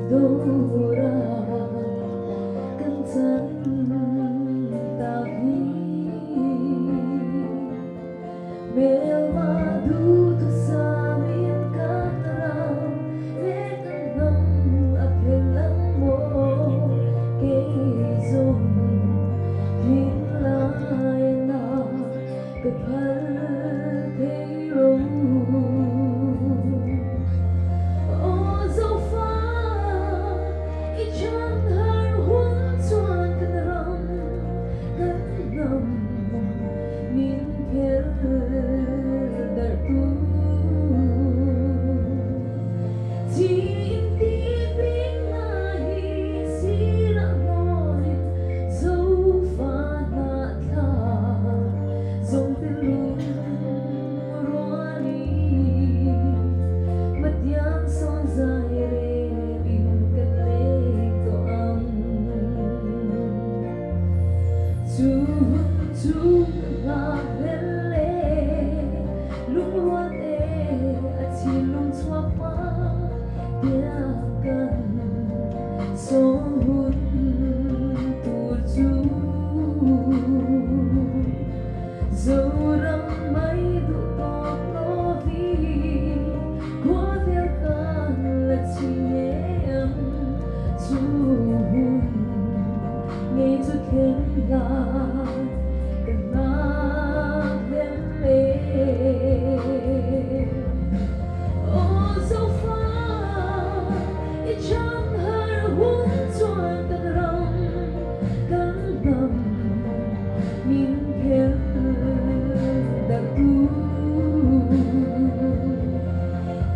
Dora kan chan tak hi. Hmelma duhthusamin kan ram leh kan hnam a phel ang maw? Kei zawng thinlai na ka phal thei lo. Aw Zofa, i chan har hun chuan kan ram kan hnam Min phel darh tu Chin ti bing na hi sirah nawnin Zofa hnahthlak zawng te lung rualin Matiang sawn zai relin kan leng tawh ang. Chu hun chu ka nghak hlel e, lungrual te a thinlung chhuak hma tiang kan sawm hun tur chu. Zoram mai duh tawk lovin khua vel kan la chhi ngei ang chu hun. Ngei chu thleng lai ka nghak hlel e. Aw Zofa, i chang har hun chuan kan ram kan hnam min phel darh tu.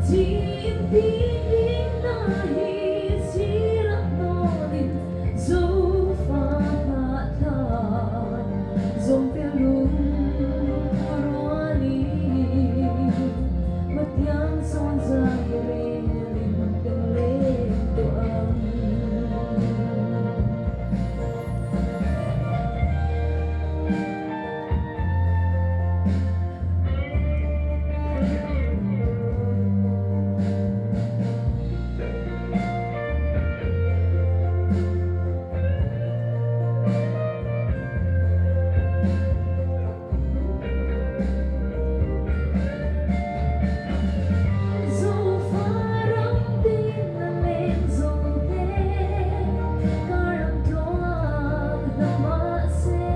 Chin ti bik na hi sirah nawnin Zofa hnahthlak zawngte lung rualin Matiang sawn zai relin kan leng tawh ang. Zofa ram tin a leng zo te, ka ram tluang hna mahse,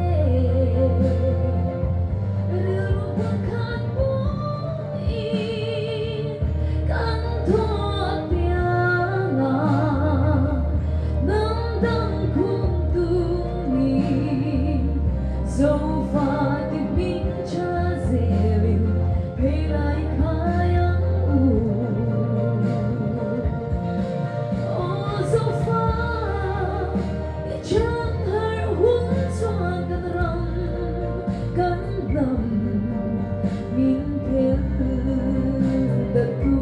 rilru pakhat pawhin kan thawh piang a, hnam dang khum tungin Zofa ti hming tha zelin phei lai khai ang u. Aw Zofa, i chang harh hun chuan kan ram kan hnam min phel dat tu.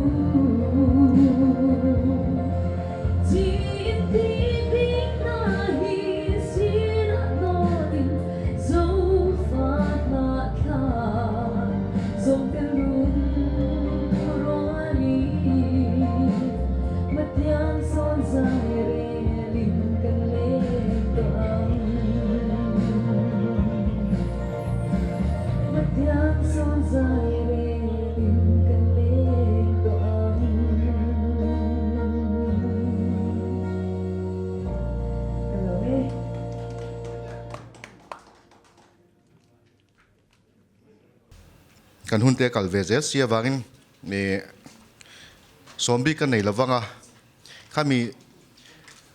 Chin ti bik na hi sirah nawnin Zofa hnahthlak zawngte lung rualin Matiang sawn zai relin kan leng tawh ang. Matiang sawn zai relin kan leng tawh ang. Ka lo e. Kan hun te kal ve zel si avangin ih sawm bik ka nei lovang a, khami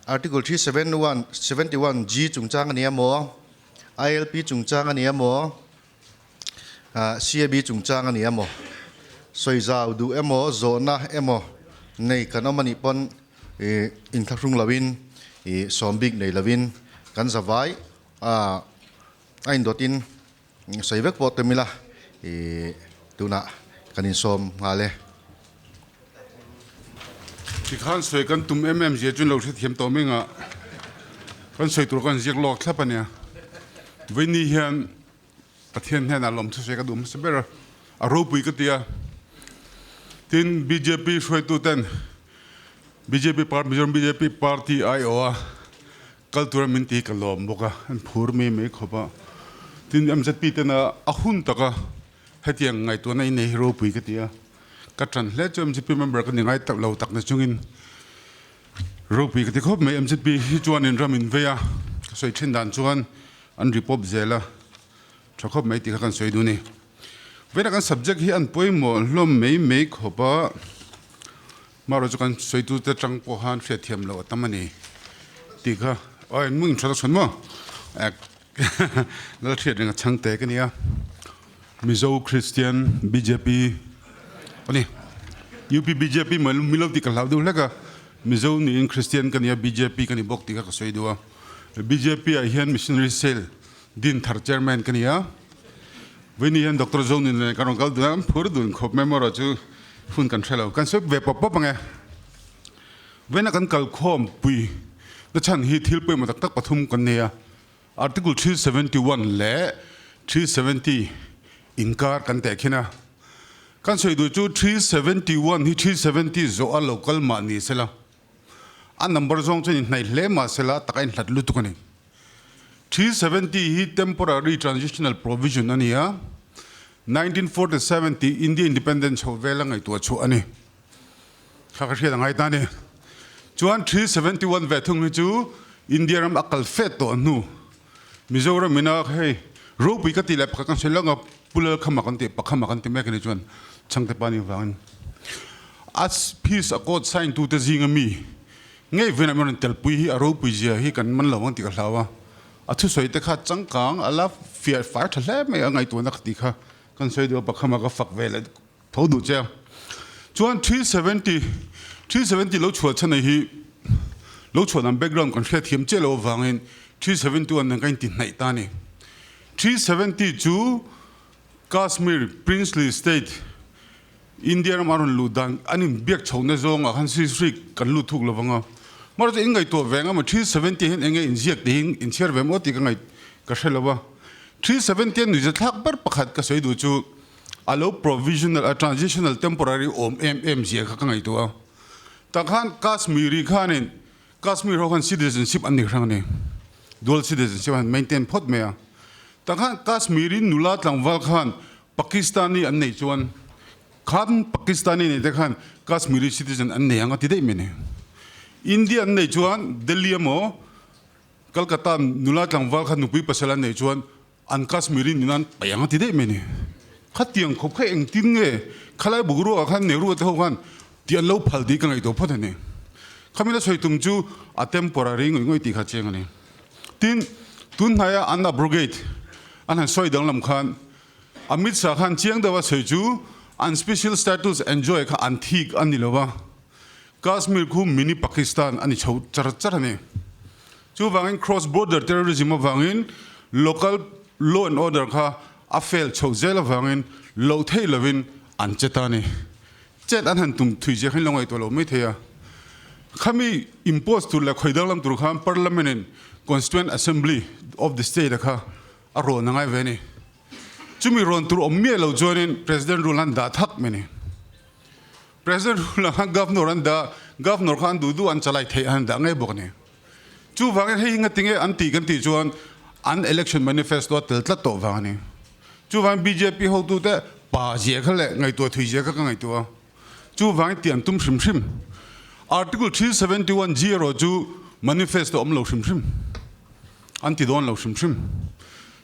Article 371 71 G chungchang a ni emaw, ILP chungchang a ni emaw, CAB chungchang a ni emaw, sawi zau duh emaw, zawhna emaw nei kan awm a nih pawn ih inthlahrung loin ih sawm bik nei loin kan zavai a a indawtin Sawi vek pawh tum ila i tunah kan insawm nghal e. Tikhan sawi kan tum em em zia chu lo hrethiam tawh mai ngah. Kan sawi tur kan ziak lawk thlap a nia. Vawiini hian Pathian hnenah lawmthu sawi ka duh hmasa ber a, a ropui ka ti a. Tin, bjp hruaituten. Bjp party Mizoram bjp party aiawh a kal tura min ti hi ka lawm bawk a, an phur mai mai khawp a. Tin, mzp tena a hun taka hetiang ngaihtuahna in nei hi ropui ka ti a, ka ṭan hle chu mzp member ka ni ngai tak lo tak na chungin ropui ka ti khawp mai. Mzp hi chuanin ram in vei a, ka sawi ṭhin dan chuan an ri pawp zel a, ṭha khawp mai tih kha kan sawi duh a ni. Vawiina kan subject hi an pawimawh hlawm mai mai khawp a. Marawh chu kan sawitute atang pawh khan hriatthiam loh a tam a ni tih kha aw in mung introduction maw lal hriat reng a chhang te ka nia Mizo Christian bjp a ni UP bjp mai milo tih ka hlau deuh hlek a Mizo niin Christian ka nia bjp ka ni bawk tih kha ka sawi duh a bjp ah hian missionary cell din thar chairman ka ni a Vawiini hian Doctor Zonin nen kan rawn kal dun a, kan phur dun khawp mai maw erawh chu hun kan hre lo. Kan sawi ve pawp pawp ang e. Vawiina kan kal khawm pui na chhan hi thil pawimawh tak tak pathum kan nei a. Article 371 leh 370 inkar kan teh khin a. Kan sawi duh chu 371 hi 370 zawh a lo kal mah ni sela, a number zawng chuan inhnaih hle mah sela taka inhlat lutuk a ni. 370 hi temporary transitional provision a ni a, 1947 tih India independence chhoh vela ngaihtuah chhuah a ni. Kha ka hriat a ngai ta a ni. Chuan 371 ve thung hi chu India ram a kal fet tawh hnu Mizoram ina hei ropui ka tih leh pakhat kan sawi lawk a, Pu Lalkhama kan tih, Pakhama kan ti mek a ni chuan Chhangte pa nih vangin a peace accord sign tute zinga mi Ngei vena min rawn telpui hi a ropui zia hi kan man lo ang tih ka hlau a, a thusawi te kha changkang a la fiah fai tha hle mai a ngaihtuahna ka tih kha kan sawi duh a, pakhama ka fak ve leh tho duh che a. Chuan 370, 370 lo chhuah chhan hi lo chhuah dan background kan hriatthiam chiah loh avangin 371 nen ka inti hnaih ta a ni. 370 chu Kashmir princely state India ram a rawn luh dan an inbiak chhohna zawngah khan sri sri kan lut thuk lo vang a. Mahse in ngaihtuah ve ang a maw 370 hian enge inziak tih hi inchhiar ve maw tih ka ngaih ka hre lo a. 370 a nuihza thlak ber pakhat ka sawi duh chu a lo provisional a transitional temporary awm em em zia kha ka ngaihtuah a. Tah khan Kashmiri khanin Kashmir ho khan citizenship an ni hrang a ni. Dual citizenship an maintain phawt mai a. Tah khan Kashmiri nula tlangval khan Pakistani an neih chuan khan Pakistani nei te khan Kashmiri citizen an nei ang a ti daih mai ni. India an neih chuan Delhi emaw Calcutta nula tlangval khan nupui pasal an neih chuan an Kashmiri nin an paih ang a ti daih mai ni. Khatiang khawp kha engtin nge khalai bukruakah khan Nehru te ho khan tih an lo phal tih ka ngaihtuah phawt a ni. Khami la sawi tum chu a temporary ngawih ngawih tih kha chiang a ni. Tin, tun hnaia an abrogate an han sawi danglam khan Amit Shah khan chiang deuha sawi chu an special status enjoy kha an thik a ni lo va, Kashmir khu mini Pakistan a ni chho char char a ni. Chuvangin cross border terrorism avangin local law and order kha a fail chho zel avangin loh theih lovin an che ta a ni. Chet an han tum thui zia khan lo ngaihtuah lo mai thei a. Khami impose tur leh khawi danglam tur khan Parliament in Constituent Assembly of the state a kha a rawn a ngai ve a ni. Chumi rawn tur awm miah lo chuanin President rule an dah thak mai a ni. President rule ah khan Governor an dah, Governor kha an duh duh an chalai theih an dah ngei bawk a ni. Chuvangin hei hi ngatinge an tih kan tih chuan an election manifesto a tel tlat tawh vang a ni. Chuvangin bjp hotute pa zia kha leh ngaihtuah thui zia kha ka ngaihtuah a. Chuvangin tih an tum hrim hrim. Article 371 G erawh chu manifesto awm lo hrim hrim. An ti dawn lo hrim hrim.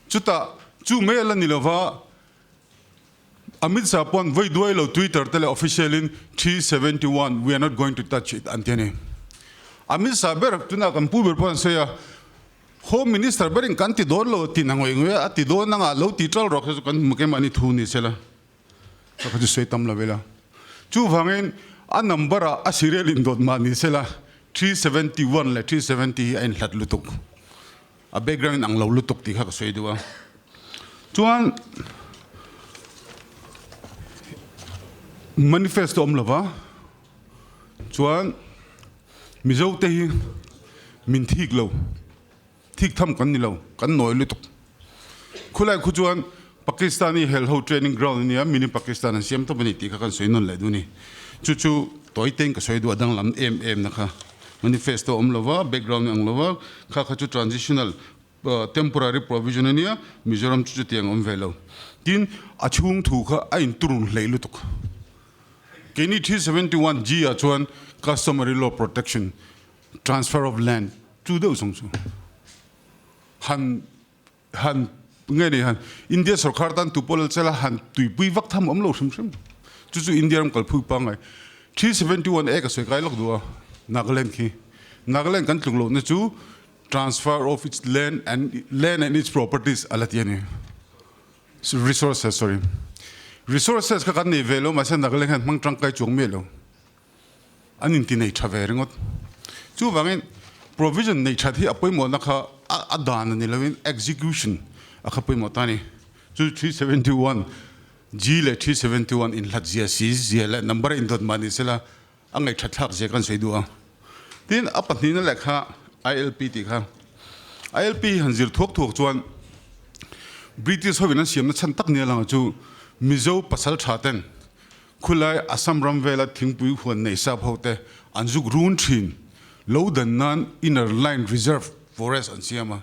Chutah chu mai a la ni lova, Amit Shah pawn vawi duai lo Twitter te leh official in 371 we are not going to touch it an ti a ni. Amit Shah ber tunah kan pu ber pawh an sawi a, Home Minister berin kan ti dawn lo ti na ngawih ngawih a, a ti dawn anga lo ti ṭal rawh kha chu kan hmu keimahni thu ni sela ka kha chu sawi tam lo ila. Chuvangin a number ah a serial in dawt mah ni sela 371 leh 370 hi a inhlat lutuk. A background in ang lo lutuk tih kha ka sawi duh a. Chuan manifesto awm lova chuan Mizo te hi min thik lo, thik tham kan ni lo, kan nawi lutuk. Khulai khu chuan Pakistani hel ho training ground a nia, mini Pakistan an siam tawp a ni tih kha kan sawi nawn leh duh a ni. Chu chu tawi teng ka sawi duh a danglam em em na kha. Manifesto awm lova, background ang lova, kha kha chu transitional temporary provision a nia, Mizoram chu chutiang awm ve lo. Tin, a chhung thu kha a inturun hleih lutuk. Keini 371 G ah chuan customary law protection, transfer of land chu deuh zawng chu han han nge ni han India sorkar tan tu pawh lal chela han tuipui vak tham awm lo hrim hrim. Chu chu India ram kalphui pangngai. 371 A ka sawi kai lawk duh a, Nagaland khi. Nagaland kan tluk lohna chu transfer of its land and land and its properties a la ti a ni. Resources sorry. Resources kha kan nei ve lo mahse Nagaland hian hmang tangkai chuang miah lo. An inti nei tha ve ringawt. Chuvangin provision nei that hi a pawimawhna kha a dan a ni loin execution a kha pawimawh ta a ni. Chu 371 G leh 371 inhlat zia si zia leh number a indawt mah ni sela a ngaihthat thlak zia kan sawi duh a. Tin, a pahnihna leh kha ILP tih kha. ILP hi han zir thuak thuak chuan British hovin an siamna chhan tak nia lang chu Mizo pasal tha ten khulai Assam ram vela thingpui huan nei sap ho te an zuk run thin lo dan nan Inner Line Reserve Forest an siam a.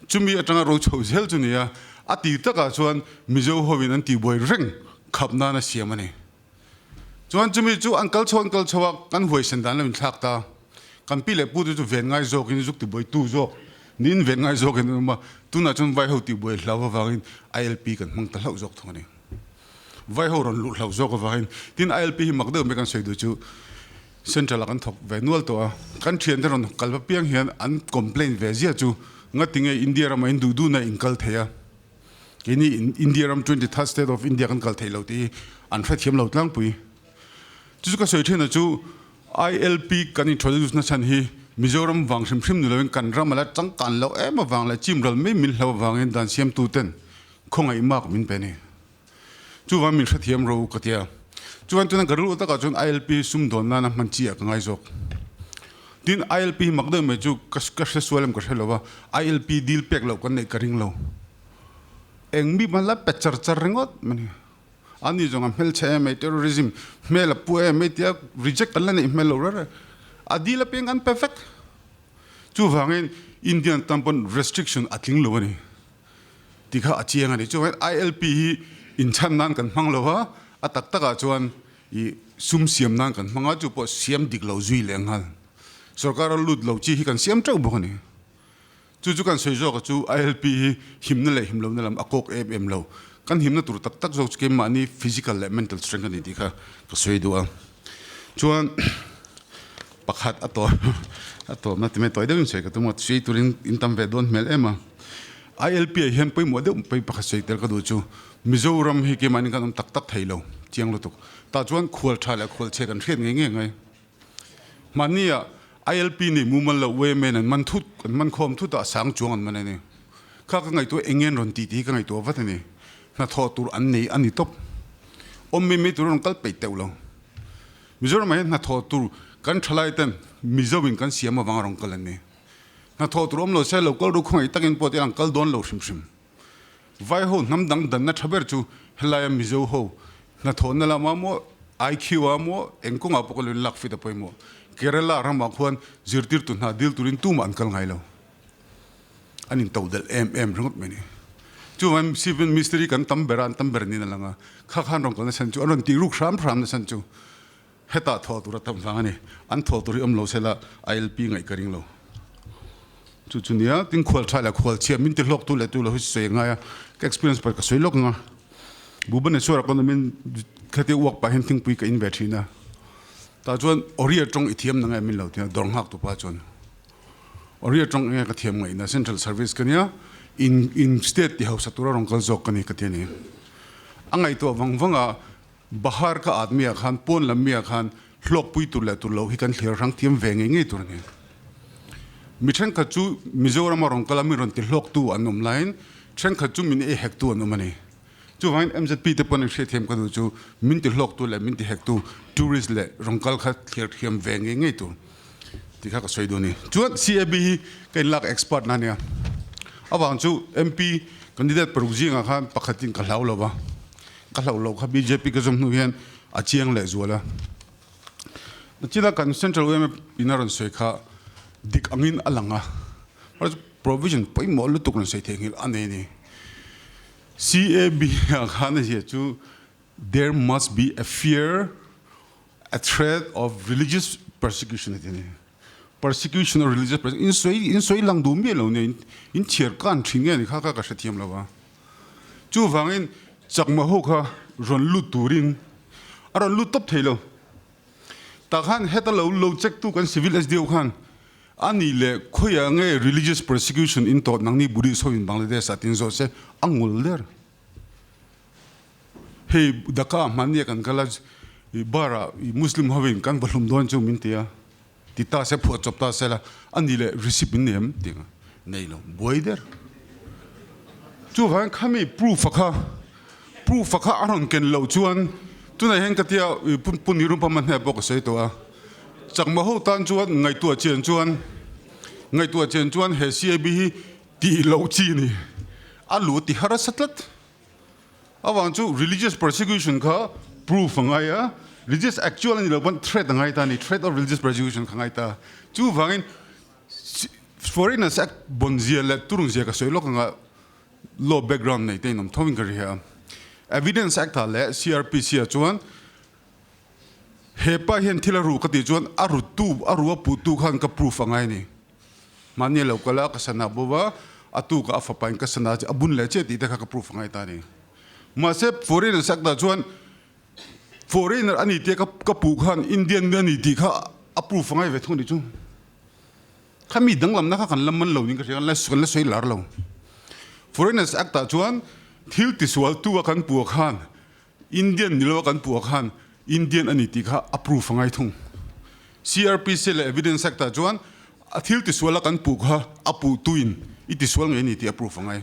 Chumi atanga ro chho zel chu nia a ti takah chuan Mizo hovin an tihbuai reng khap nan a siam a ni. Chuan chumi chu an kal chho an kal chho a, kan huaisen dan lo inthlak ta. Kan pi leh pute chu ven ngai zawkin zuk tibuai tu zawk niin ven ngai zawkin an awm a, tunah chuan vaiho tihbuai hlau avangin ILP kan hmang ta hlauh zawk thung a ni. Vaiho rawn luh hlauh zawk avangin tin ILP hi mak deuh mai kan sawi duh chu Central ah kan thawk ve nual tawh a, kan thiante rawn kal va piang hian an complain ve zia chu ngatinge India ramah in duh duhna in kal thei a, Keini India ram 23rd state of India kan kal theih lo tih hi an hrethiam lo tlangpui. Chu chu ka sawi thin a chu ILP kan introduce na chhan hi Mizoram vang hrim hrim ni loin kan ram ala changkan loh em avang leh chim ral mai min hlo avangin dan siamtu ten khawngaih mak min pe ni. Chuvang min hrethiam ro ka tia. Chuan tuna ka rilru takah chuan ILP sumdawn nana hman chi ah ka ngai zawk. Tin ILP hi mak deuh mai chu ka ka hre sual em ka hre lo va, ILP dil pek loh kan neih ka ring lo. Eng mi hman la pe char char ringawt mai ni. Ani zawng a hmelchhe em mai, terrorism hmel a pu em mai tia reject kan la neih hmel lo reng reng. A dil apiang an pe vek. Chuvangin Indian tan pawn restriction a tling lo a ni. Ti kha a chiang a ni. Chuvangin ILP hi inchhan nan kan hmang lo a, a tak takah chuan i sum siam nan kan hmang a, chu pawh siam dik lo zui leh nghal. Sorkar a lut lo chi hi kan siam teuh bawk a ni. Chu chu kan sawi zawk a chu ILP hi himna leh him lohna lam a kawk em em lo. Kan himna tur tak tak zawk chu keimahni physical leh mental strength a ni tih kha ka sawi duh a. Chuan pakhat a tawp a tawpna ti mai tawi deuhin sawi ka tum a, sawi turin in tam ve dawn hmel em a. ILP ah hian pawimawh deuh pawih pakhat sawi tel ka duh chu Mizoram hi keimahni kan awm tak tak thei lo chiang lutuk. Tah chuan khual tha leh khual chhe kan hriat ngei ngei ngai. Mahni ah ILP nih mumal loh women an man thut an man khawm thut a sang chuang an man a ni. Kha ka ngaihtuah eng nge an rawn tih tih hi ka ngaihtuah vat a ni. Hnathawh tur an nei a ni tawp. Awm mai mai tur an rawn kal peih teuh lo. Mizoram ah hian hnathawh tur kan thalai ten Mizo in kan siam avang a rawn kal an ni. Hnathawh tur awm lo se lo kal ru khawngaih takin pawh tiang an kal dawn lo hrim hrim. Vai ho hnam dang danna tha ber chu helaia Mizo ho hnathawhna lama maw IQ ah maw eng kawngah pawh ka lo inlak fit a pawimawh. Kerala ramah khuan zirtirtu hna dil turin tumah an kal ngai lo. An intodelh em em ringawt mai a ni. Chuvangin civil mistiri kan tam ber a, an tam ber niin a lang a. Kha khan rawn kalna chhan chu an rawn tih ruk hram hram na chhan chu hetah thawh tur a tam vang a ni. An thawh tur hi awm lo sela ILP ngaih ka ring lo. Chu chu nia, tin khual tha leh khual chhia min ti hlawk tu leh tu lo hi sawi a ngai a, ka experience pakhat ka sawi lawk ang a. Bhubaneswar ah kawng awmin khati uak pah hian thingpui ka in ve thin a. Tah chuan Oriya tawng i thiam na nge min lo ti a, dawr nghak tu pa chuan. Oriya tawng enge ka thiam ngaihna Central Service ka nia, in in state ti hausa tura rawn kal zawk ka ni ka ti a ni. A ngaihtuah vang vang a, Bahar ka at mi ah khan pawn lam mi ah khan hlawkpui tur leh tur loh hi kan thlir hrang thiam ve ngei ngei tur a ni. Mi thenkhat chu Mizoram a rawn kal a mi rawn ti hlawktu an awm laiin thenkhat chu min ei hektu an awm a ni. Chuvangin MZP te pawn an hriatthiam ka duh chu min ti hlawktu leh min ti hektu tourist leh rawn kal kha thlir thiam ve ngei ngei tur tih kha ka sawi duh a ni. Chuan CAB hi ka inlak expert na a nia. Avang chu MP candidate paruk zingah khan pakhatin ka hlau lo va, ka hlauh loh kha bjp ka zawm hnu hian a chiang leh zual a. China kan Central yma in a rawn sawi kha dik angin a lang a, provision pawimawh lutuk rawn sawi theihnghilh a nei a ni. CAB ah khan a zia chu there must be a fear, a threat of religious persecution a ti a ni. Persecution of religious persecution in sawi in sawi lang duh miah lo nia in chhiar kan thin nge ni kha kha ka hrethiam lo a. Chuvangin chakma ho kha rawn lut turin a rawn lut tawp thei lo. Tah khan heta lo lo check tu kan civil SDO khan a nih leh khawiah nge religious persecution in tawh nangni Buddhist ho in Bangladesh ah tin zawh se a ngul der. Hei Dhaka ah hmanni a kan kal a i bar ah i Muslim ho in kan va hlum dawn chu min ti a ti ta se phuah chawp ta se la a nih leh receipt min nei em ti ang nei lo buai der. Chuvangin khami proof a kha proof a kha a rawn ken loh chuan tunah hian ka tia i pun rum pama hne pawh ka sawi tawh a chakma ho tan chuan ngaihtuah chian chuan ngaihtuah chian chuan he CAB hi tih loh chi a ni a lu ti harsa tlat. Avang chu religious persecution kha proof a ngai a, religious actual a ni lo pawn threat a ngai ta a ni, threat of religious persecution kha a ngai ta. Chuvangin foreigners act bawn zia leh turung zia ka sawi lawk anga law background nei te in awm tho in ka ri a. Evidence act ah leh CRPC ah chuan he pa hian thil a ru ka tih chuan a rutu a ru a puhtu khan ka proof a ngai a ni. Mahni a lo kal a, ka sana bo va, a tukah a fapain ka sana chu a bun leh chiah tih te kha ka proof a ngai ta a ni. Mahse, foreigner sak dah chuan foreigner a ni tia ka ka puh khan Indian a ni tih kha a proof a ngai ve thung a ni chu. Kha mi danglamna kha kan la man lo niin ka hria, kan la kan la sawi lar lo. Foreigners Act ah chuan thil tisual tu a kan puh khan Indian ni lo a kan puh ah khan Indian a ni tih kha a proof a ngai thung. CRPC leh Evidence Act ah chuan a thil tisual a kan puh kha a puh tuin i tisual ngei a ni tih a proof a ngai.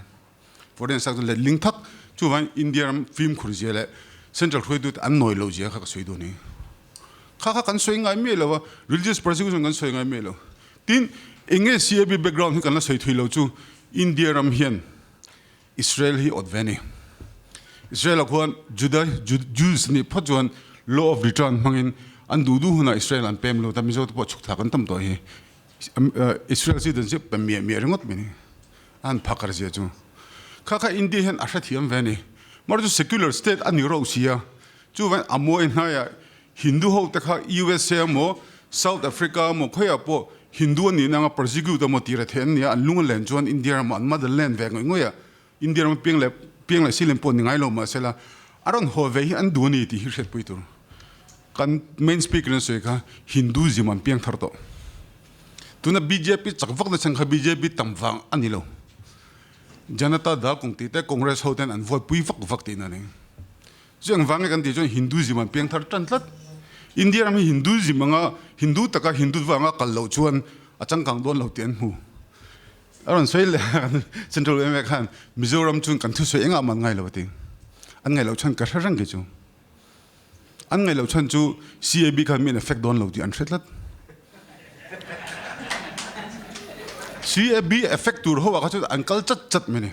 Forensic chuan letling thak chuvangin India ram fimkhur zia leh Central hruaitute an nawi loh zia kha ka sawi dawn a ni. Kha kha kan sawi ngai miah lo a, religious persecution kan sawi ngai miah lo. Tin, eng nge CAB background hi kan la sawi thui lo chu India ram hian Israel hi awt ve a ni. Israel ah khuan Juda, Jews nih phawt chuan law of return hmangin an duh duh hunah Israel an pem lut a, Mizo te pawh chhuk thlak an tam tawh hi. Israel citizenship pe miah miah ringawt mai ni. A han phakar zia chu. Kha kha India hian a hrethiam ve a ni. Mahse chu secular state a ni rauh si a, chuvain a mawi hnaiah Hindu ho te kha USA emaw South Africa emaw khawiah pawh Hindu an nih nanga persecute emaw tih rethei an nia, an lung a len chuan India ramah an motherland ve ngawih ngawih a, India rama piang leh piang leh silem pawh ni ngai lo mahsela a rawn haw ve hi an duh a ni tih hi hriatpui tur. Kan main speaker in a sawi kha Hinduism an piang thar tawh. Tuna bjp chak vak na chhan kha bjp tam vang a ni lo. Janata Dal kawng tih te Congress ho ten an vote pui vak vak tihna a ni. Chu engvang nge kan tih chuan Hinduism an piang thar tan tlat. India ram hi Hinduism anga Hindu taka Hindutva anga kal loh chuan a changkang dawn lo tih an hmu. A rawn sawi leh Central yma khan Mizoram chuan kan thusawi engah mah an ngai lo a ti. An ngaih loh chhan ka hre reng kei chu. An ngaih loh chhan chu CAB khan mi an effect dawn lo tih an hre tlat. CAB effect tur ho ah kha chuan an kal chat chat mai a ni.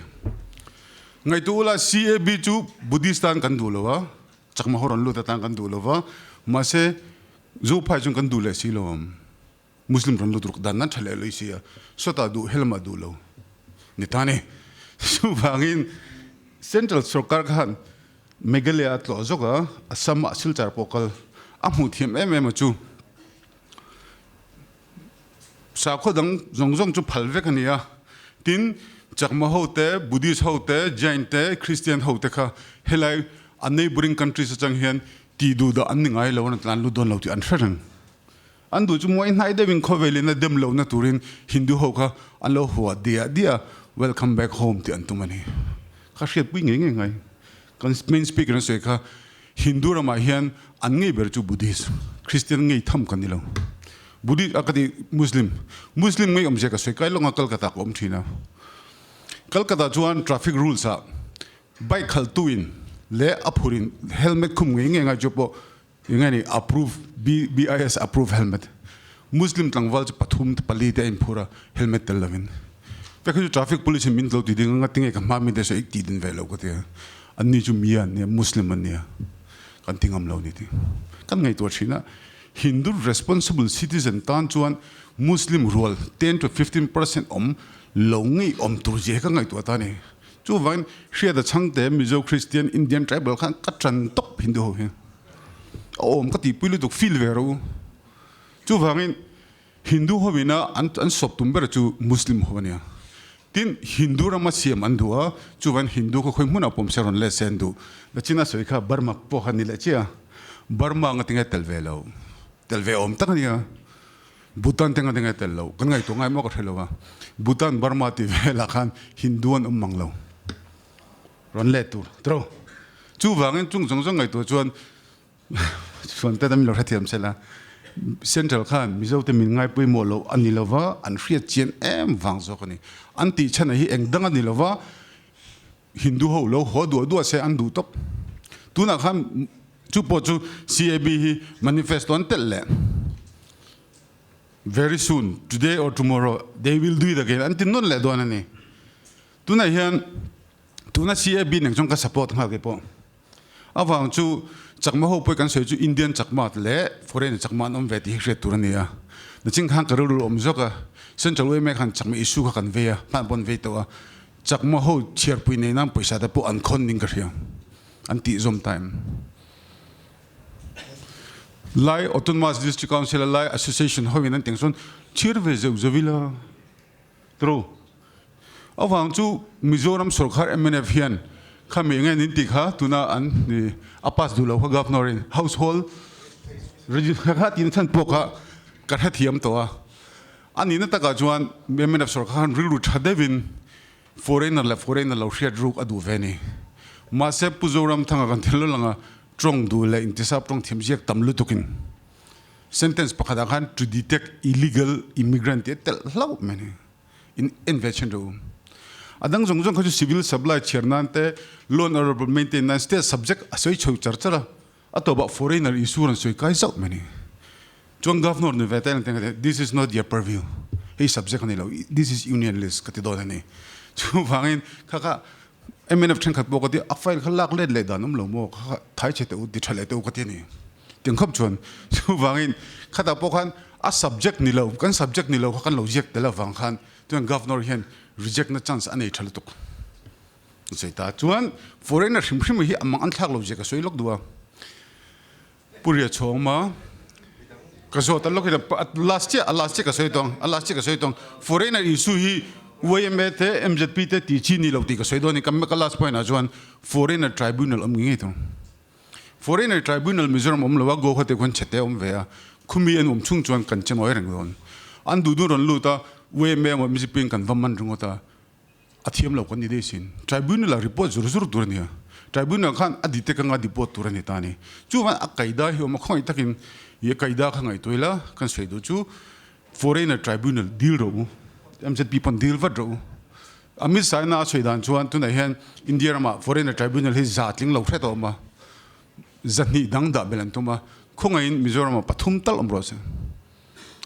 Ngaihtuah ula CAB chu Buddhist tan kan duh lo a, Chakma ho rawn lut atan kan duh lo va, mahse Zophai chuan kan duh leh si lo ang. Muslim rawn lut ruk dan nan tha leh loi si a, sawtah duh helamah duh lo ni ta ni. Chuvangin Central sorkar khan Meghalaya a tlawh zawk a, Assam ah Silchar pawh kal a hmuh thiam em em a chu. Sakhaw dang zawng zawng chu phal vek a ni a, tin Chakma ho te, Buddhist ho te, Jain te, Christian ho te kha helai a neighbouring countries atang hian tih duh dah an ni ngai lo, an tlan lut dawn lo tih an hre reng. An duh chu muai hnai deuhin khawvelin a dem lohna turin Hindu ho kha an lo hua diah diah a, welcome back home tih an tum a ni. Kha hriatpui ngei ngei ngai. Kan main speaker an sawi kha Hindu ramah hian an ngei ber chu Buddhist, Christian ngei tham kan ni lo. Buddhist a ka ti Muslim, Muslim ngei awmzia ka sawi kai lawnga Kolkata ka awm thin a. Kolkata chuan traffic rules ah bike khaltu in leh a phur in helmet khum ngei ngei ngai chu pawh eng nge ni approve BIS approve helmet. Muslim tlangval chu pathum te pali te a inphur a helmet tel lovin. Vek hi chu traffic police in min lo ti ding a ngatinge ka hma mi te saw ik ti din ve lo ka ti a. Anni chu mi an nia Muslim an nia kan ti ngam lo ni ti. Kan ngaihtuah thin a. Hindu responsible citizen tan chuan Muslim rual 10 to 15% awm lo ngei awm tur zia hi ka ngaihtuah ta a ni. Chuvangin Hriata Chhangte Mizo Christian Indian tribal khan ka tan tawp Hindu ho hi. A awm ka tihpui lutuk feel ve rawh u. Chuvangin Hindu ho ina an an sawp tum ber chu Muslim ho a nia. Tin, Hindu rama siam an duh a, chuvangin Hindu kha khawi hmunah pawm se rawn let se an duh. Nachina sawi kha Burma pawh kha ni leh chiah a, Burma anga tinge tel ve lo, tel ve awm tak a nia. Bhutan te anga tinge tel lo, kan ngaihtuah ngai maw ka hre lo a. Bhutan, Burma tih velah khan Hindu an awm mang lo. Rawn let tur, tiro. Chuvangin chung zawng zawng ngaihtuah chuan Chuan te min lo hrethiam sela, Central khan Mizo te min ngai pawimawh loh a ni lova, an hriat chian em vang zawk a ni. An tih chhan hi eng dang a ni lova, Hindu ho lo haw duah duah se an duh tawp. Tunah khan chu pawh chu CAB hi manifesto an telh leh. Very soon, today or tomorrow, they will do it again an ti nawn leh dawn a ni. Tunah hian tuna CAB nen chuan ka support nghal kei pawh. Avang chu Chakma ho pawh kan sawi chu Indian Chakma leh foreign Chakma an awm ve tih hi hriat tur a ni a. Nachin khan ka rilru awm zawk a, Central yma khan Chakma issue kha kan vei a, hman pawh an vei tawh a, Chakma ho chhiarpui nei nan pawisa te pawh an khawn ning ka hria, an tih zawm ta em? Lai Autonomous District Council a Lai Association ho in an tih ang chuan chhiar ve zeuh zeuh ila. True. Avang chu Mizoram sorkar mnf hian khami enge nin tih kha tuna an a pass duh lo kha governor in household register kha tihna chhan pawh kha ka hrethiam tawh a. A nihna takah chuan mnf sorkar khan rilru tha deuhin foreigner leh foreigner lo hriat ruk a duh ve a ni. Mahse Pu Zoramthanga kan thil lo lang a, tawng duh leh intisap tawng thiam ziak tam lutukin Sentence pakhat ah khan to detect illegal immigrant tih a telh hlauh mai a ni. In en ve chhin rawh u. A dang zawng zawng kha chu civil supply chhiar nan te, law and order maintain nan state subject a sawi chho char char a, a tawpah foreigner issue rawn sawi kai zauh mai a ni. Chuan governor ni ve te an ti this is not your purview, hei subject a ni lo, this is union list ka ti dawn a ni. Chuvangin kha kha mnf thenkhat pawh ka ti a file kha lak let leh dan awm lo maw kha kha thai chhe teh u ti tha leh teh u ka ti a ni. Tiang khawp chuan chuvangin khatah pawh khan a subject ni lo kan subject ni lo kha kan lo ziak tel avang khan chuan governor hian reject na chance a nei tha lutuk. Sawi ta chuan foreigner hrim hrim hi a mang an thlak lo zia ka sawi lawk duh a. Pu Ria Chhawng ma ka zawt a lawk hi last chiah a last chiah ka sawi tawng a last chiah ka sawi tawng foreigner issue hi YMA te MZP te tih chi ni lo tih ka sawi dawn a ni ka last point ah chuan foreigner tribunal awm ngei ngei tawng. Foreigner Tribunal Mizoram awm lo a, Guwahati khuan chhete a awm ve a, khumi an awm chhung chuan kan che ngawi reng dawn. An duh duh rawn lut a, YMA emaw MZP in kan va man ringawt a, a thiam lo kan ni daih sin. Tribunal ah report zur zur tur a nia. Tribunal khan a dite ka nga deport tur a ni ta a ni. Chuvan a kaida hi awm a, khawngaih takin i a kaida kha ngaihtuah ila, kan sawi duh chu Foreigner Tribunal deal rawh u, MZP pawn deal vat rawh u. Amit Shah ina a sawi dan chuan tunah hian India ramah Foreigner Tribunal hi za tling lo hret a awm a, zahnih dang dah belh an tum a, khawngaihin Mizoramah pathum tal awm rawh se.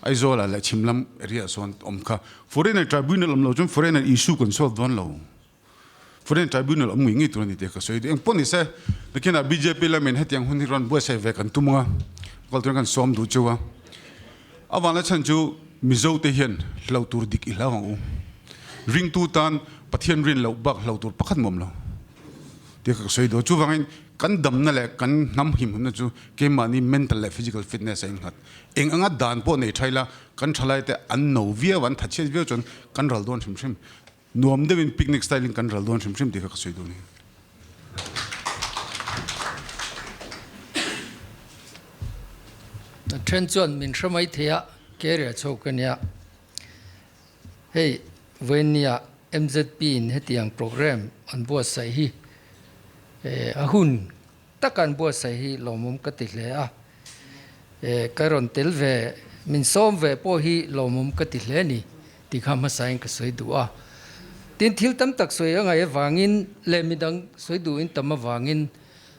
Aizawlah leh chhim lam area ah sawn awm kha. Foreigner Tribunal awm lo chuan Foreigner issue kan solve dawn lo. Foreign Tribunal awm ngei ngei tur a ni tih ka sawi duh. Engpawh ni se, nakinah bjp lamin hetiang hun hi rawn buatsaih ve kan tum ang a, kal turin kan sawm duh cheu a. A vang la chhan chu Mizo te hian hlo tur dik i hlau ang u. Ringtu tan Pathian rin loh bak hlo tur pakhat mawm lo tih ka sawi duh. Chuvangin kan damna leh kan hnam himhunna chu keimahni mental leh physical fitness a innghat. Eng anga dan pawh nei tha ila kan thalai te an no viau, an thatchhiat viau chuan kan ral dawn hrim hrim. Nuam deuhin picnic style in kan ral dawn hrim hrim tih kha ka sawi duh a ni. A then chuan min hre mai thei a, carrier chho ka nia. Hei vawiinnia MZP in hetiang program an buatsaih hi a hun taka an buatsaih hi lawmawm ka ti hle a. Ka rawn tel ve, min sawm ve pawh hi lawmawm ka ti hle ni tih kha hmasain ka sawi duh a. Tin, thil tam tak sawi a ngaih avangin leh midang sawi duhin tam avangin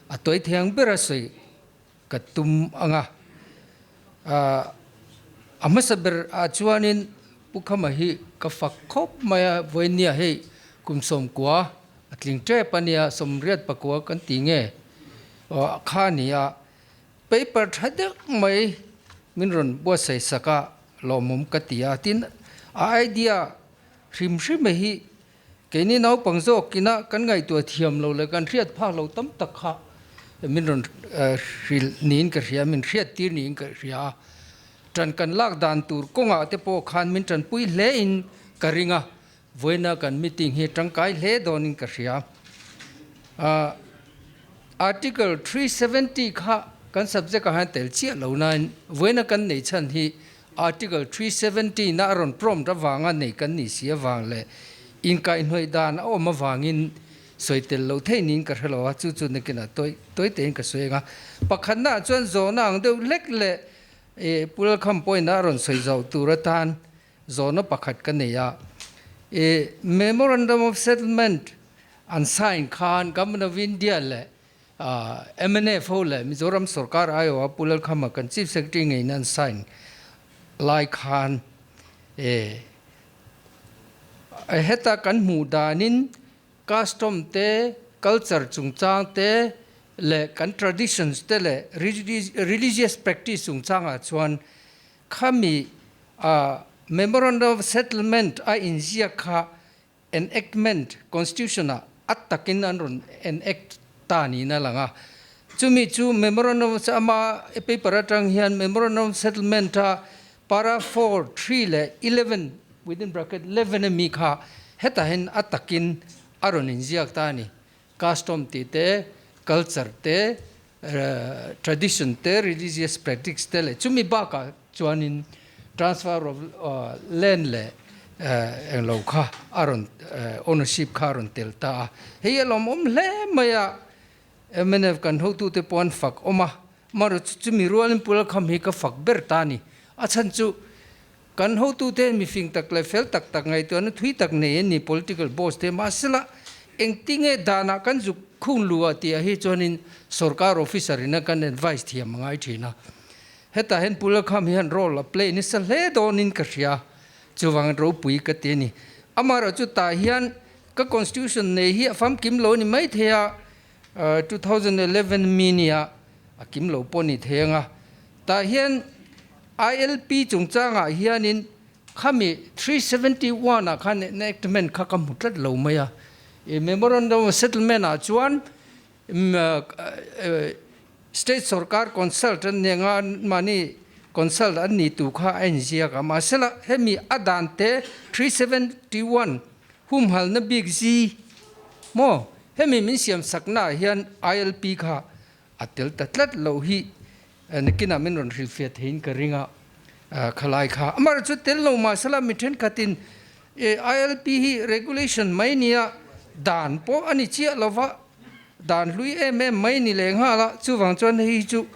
a tawi thiang bera sawi ka tum ang a. A hmasa ber ah chuanin Pu Khama hi ka fak khawp mai a, vawinia hei kum sawmkua a tling tep a nia, sawmriat pakua kan ti nge kha a ni a. Paper tha deuh mai min rawn buatsaih sak a lawmawm ka ti a. Tin, a idea hrim hrim hi keini naupang zawkina kan ngaihtuah thiam lo leh kan hriat phak lo tam tak kha min rawn hrilh niin ka hria, min hriat tir niin ka hria a. Tan kan lak dan tur kawngah te pawh khan min tanpui hle in ka ring a, vawiina kan meeting hi tangkai hle dawnin ka hria. Article 370 kha kan subject ah hian tel chiah lo nain vawiina kan nei chhan hi Article 370 na a rawn prompt avanga nei kan nih si avang leh inkaihhnawih dan a awm avangin sawi tel lo thei niin ka hre lo a, chu chu nakinah tawi tawi tein ka sawi ang a. Pakhatnaah chuan zawhna ang deuh hlek leh E Pulkham pawhin a rawn sawi zauh tur atan zawhna pakhat ka nei a. E Memorandum of Settlement an sign khan Government of India leh mnf ho leh Mizoram sorkar aiawha Pu Lalkhama kan Chief Secretary ngeiin an sign lai khan e heta kan hmuh danin Custom te, culture chungchang te leh kan traditions te leh religious practice chungchangah chuan khami Memorandum of Settlement a inziak kha enactment Constitution ah a takin an rawn enact ta niin a lang a. Chumi chu Memorandum of ama paper atang hian Memorandum of Settlement a Para 4, 3 leh 11, within bracket 11 ami kha hetah hian a takin a rawn inziak ta a ni. Custom tih te, culture te, tradition te, religious practice te leh chumi bakah chuanin transfer of land leh englo kha a rawn ownership kha a rawn tel ta a. Hei a lawmawm hle mai a, mnf kan hotute pawh an fak awm a, Amaherawhchu chumi rualin Pu Lalkham hi ka fak ber ta a ni. A chhan chu kan hotute mifing tak leh fel tak tak ngaihtuahna thui tak nei an ni, political boss te. Mahsela engtinge danah kan zuk khung lu a tih ah hi chuanin sorkar officer ina kan advice thiam a ngai thin a. Hetah hian Pu Lalkham hian role a play nasa hle dawnin ka hria. Chuvangin ropui ka ti a ni. Amaherawhchu tah hian ka constitution nei hi a famkim lo a ni maithei a. 2011 mi nia a kim lo pawh ni thei anga tah hian ILP chungchangah hianin khami 371 ah khan enactment kha ka hmu tlat lo mai a, i memorandum of settlement ah chuan state sorkar consult an nia nga mahni consult an ni tu kha a inziak a, mahsela hemi a dan te 371 humhalna bik zi maw Hemi min siam saknaah hian ILP kha a tel ta tlat loh hi nakinah min rawn hrilhfiah theiin ka ring a, khalai kha. Amaherawhchu chu tel lo mahsela mi thenkhatin ILP hi regulation mai nia dan pawh a ni chiah lova, dan hlui em em mai ni leh nghal a, chuvang chuan hei hi chu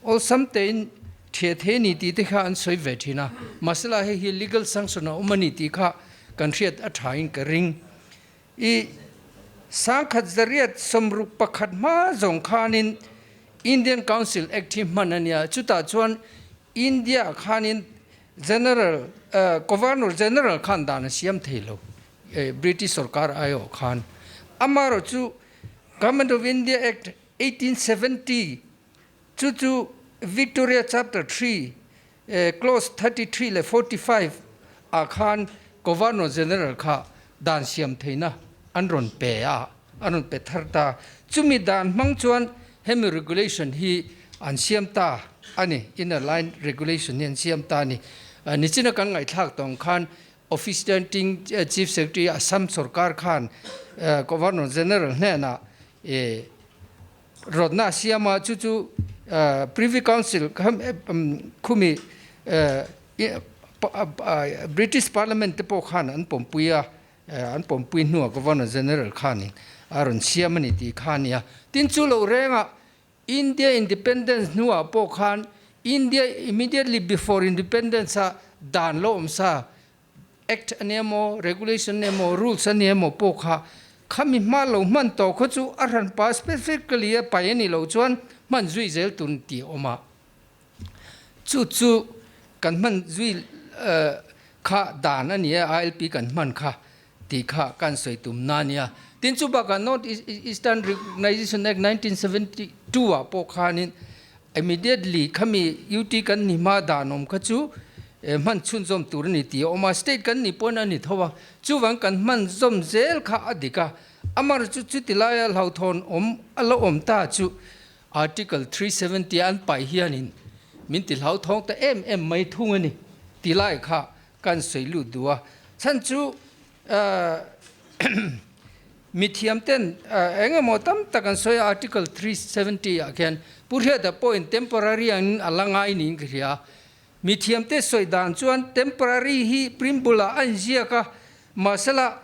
awlsam tein thiah thei a ni tih te kha an sawi ve thin a, mahsela hei hi legal sanction a awm a ni tih kha kan hriat a thain ka ring. I 1961 hma zawng khanin Indian Council Act hi hman a nia, chutah chuan India khanin General, Governor General khan dan a siam thei lo, British sorkar aiawh khan. Amaherawhchu Government of India Act 1870 chu chu Victoria Chapter 3 Clause 33 leh 45 ah khan Governor General kha dan siam theihna an rawn pe a, an rawn pe thar ta. Chumi dan hmang chuan hemi regulation hi an siam ta a ni, Inner Line Regulation hi an siam ta a ni. Nichina kan ngaihthlak tawng khan Officiating Chief Secretary Assam sorkar khan Governor General hnenah Rawtna a siam a, chu chu Privy Council khumi British Parliament te pawh khan an pawmpui a, an pawmpui hnuah Governor General khanin a rawn siam a ni tih kha a ni a. Tin, chu lo rengah India Independence hnuah pawh khan India immediately before Independence a dan lo awm sa Act a nia maw, Regulation a nia maw, Rules a nia maw pawh kha khami hma lo hman tawh khaw chu a hranpa specifically a pai a nih loh chuan hman zui zel tur tih a awm a. Chu chu kan hman zui kha dan a ni a, ILP kan hman kha tih kha kan sawi tum na a nia. Tin chu bakah North Eastern Recognition Act 1972 ah pawh khanin. Immediately khami UT kan ni hma dan awm kha chu hman chhunzawm tur a ni tih a awm a, state kan nih pawn a ni tho a, chuvang kan hman zawm zel kha a dik a, amar chu chuti laia hlauhthawn awm a lo awm ta chu Article 370 an paih hianin min ti hlauthawng ta em em mai thung a ni ti lai kha kan sawi lut duh a, chhan chu Mithiam ten eng emaw tam tak an sawi a, Article 370 ah khian Pu Hriata pawhin temporary angin a la ngai niin ka hria a. Mithiam te sawi dan chuan temporary hi Primbulah a inziak a, mahsela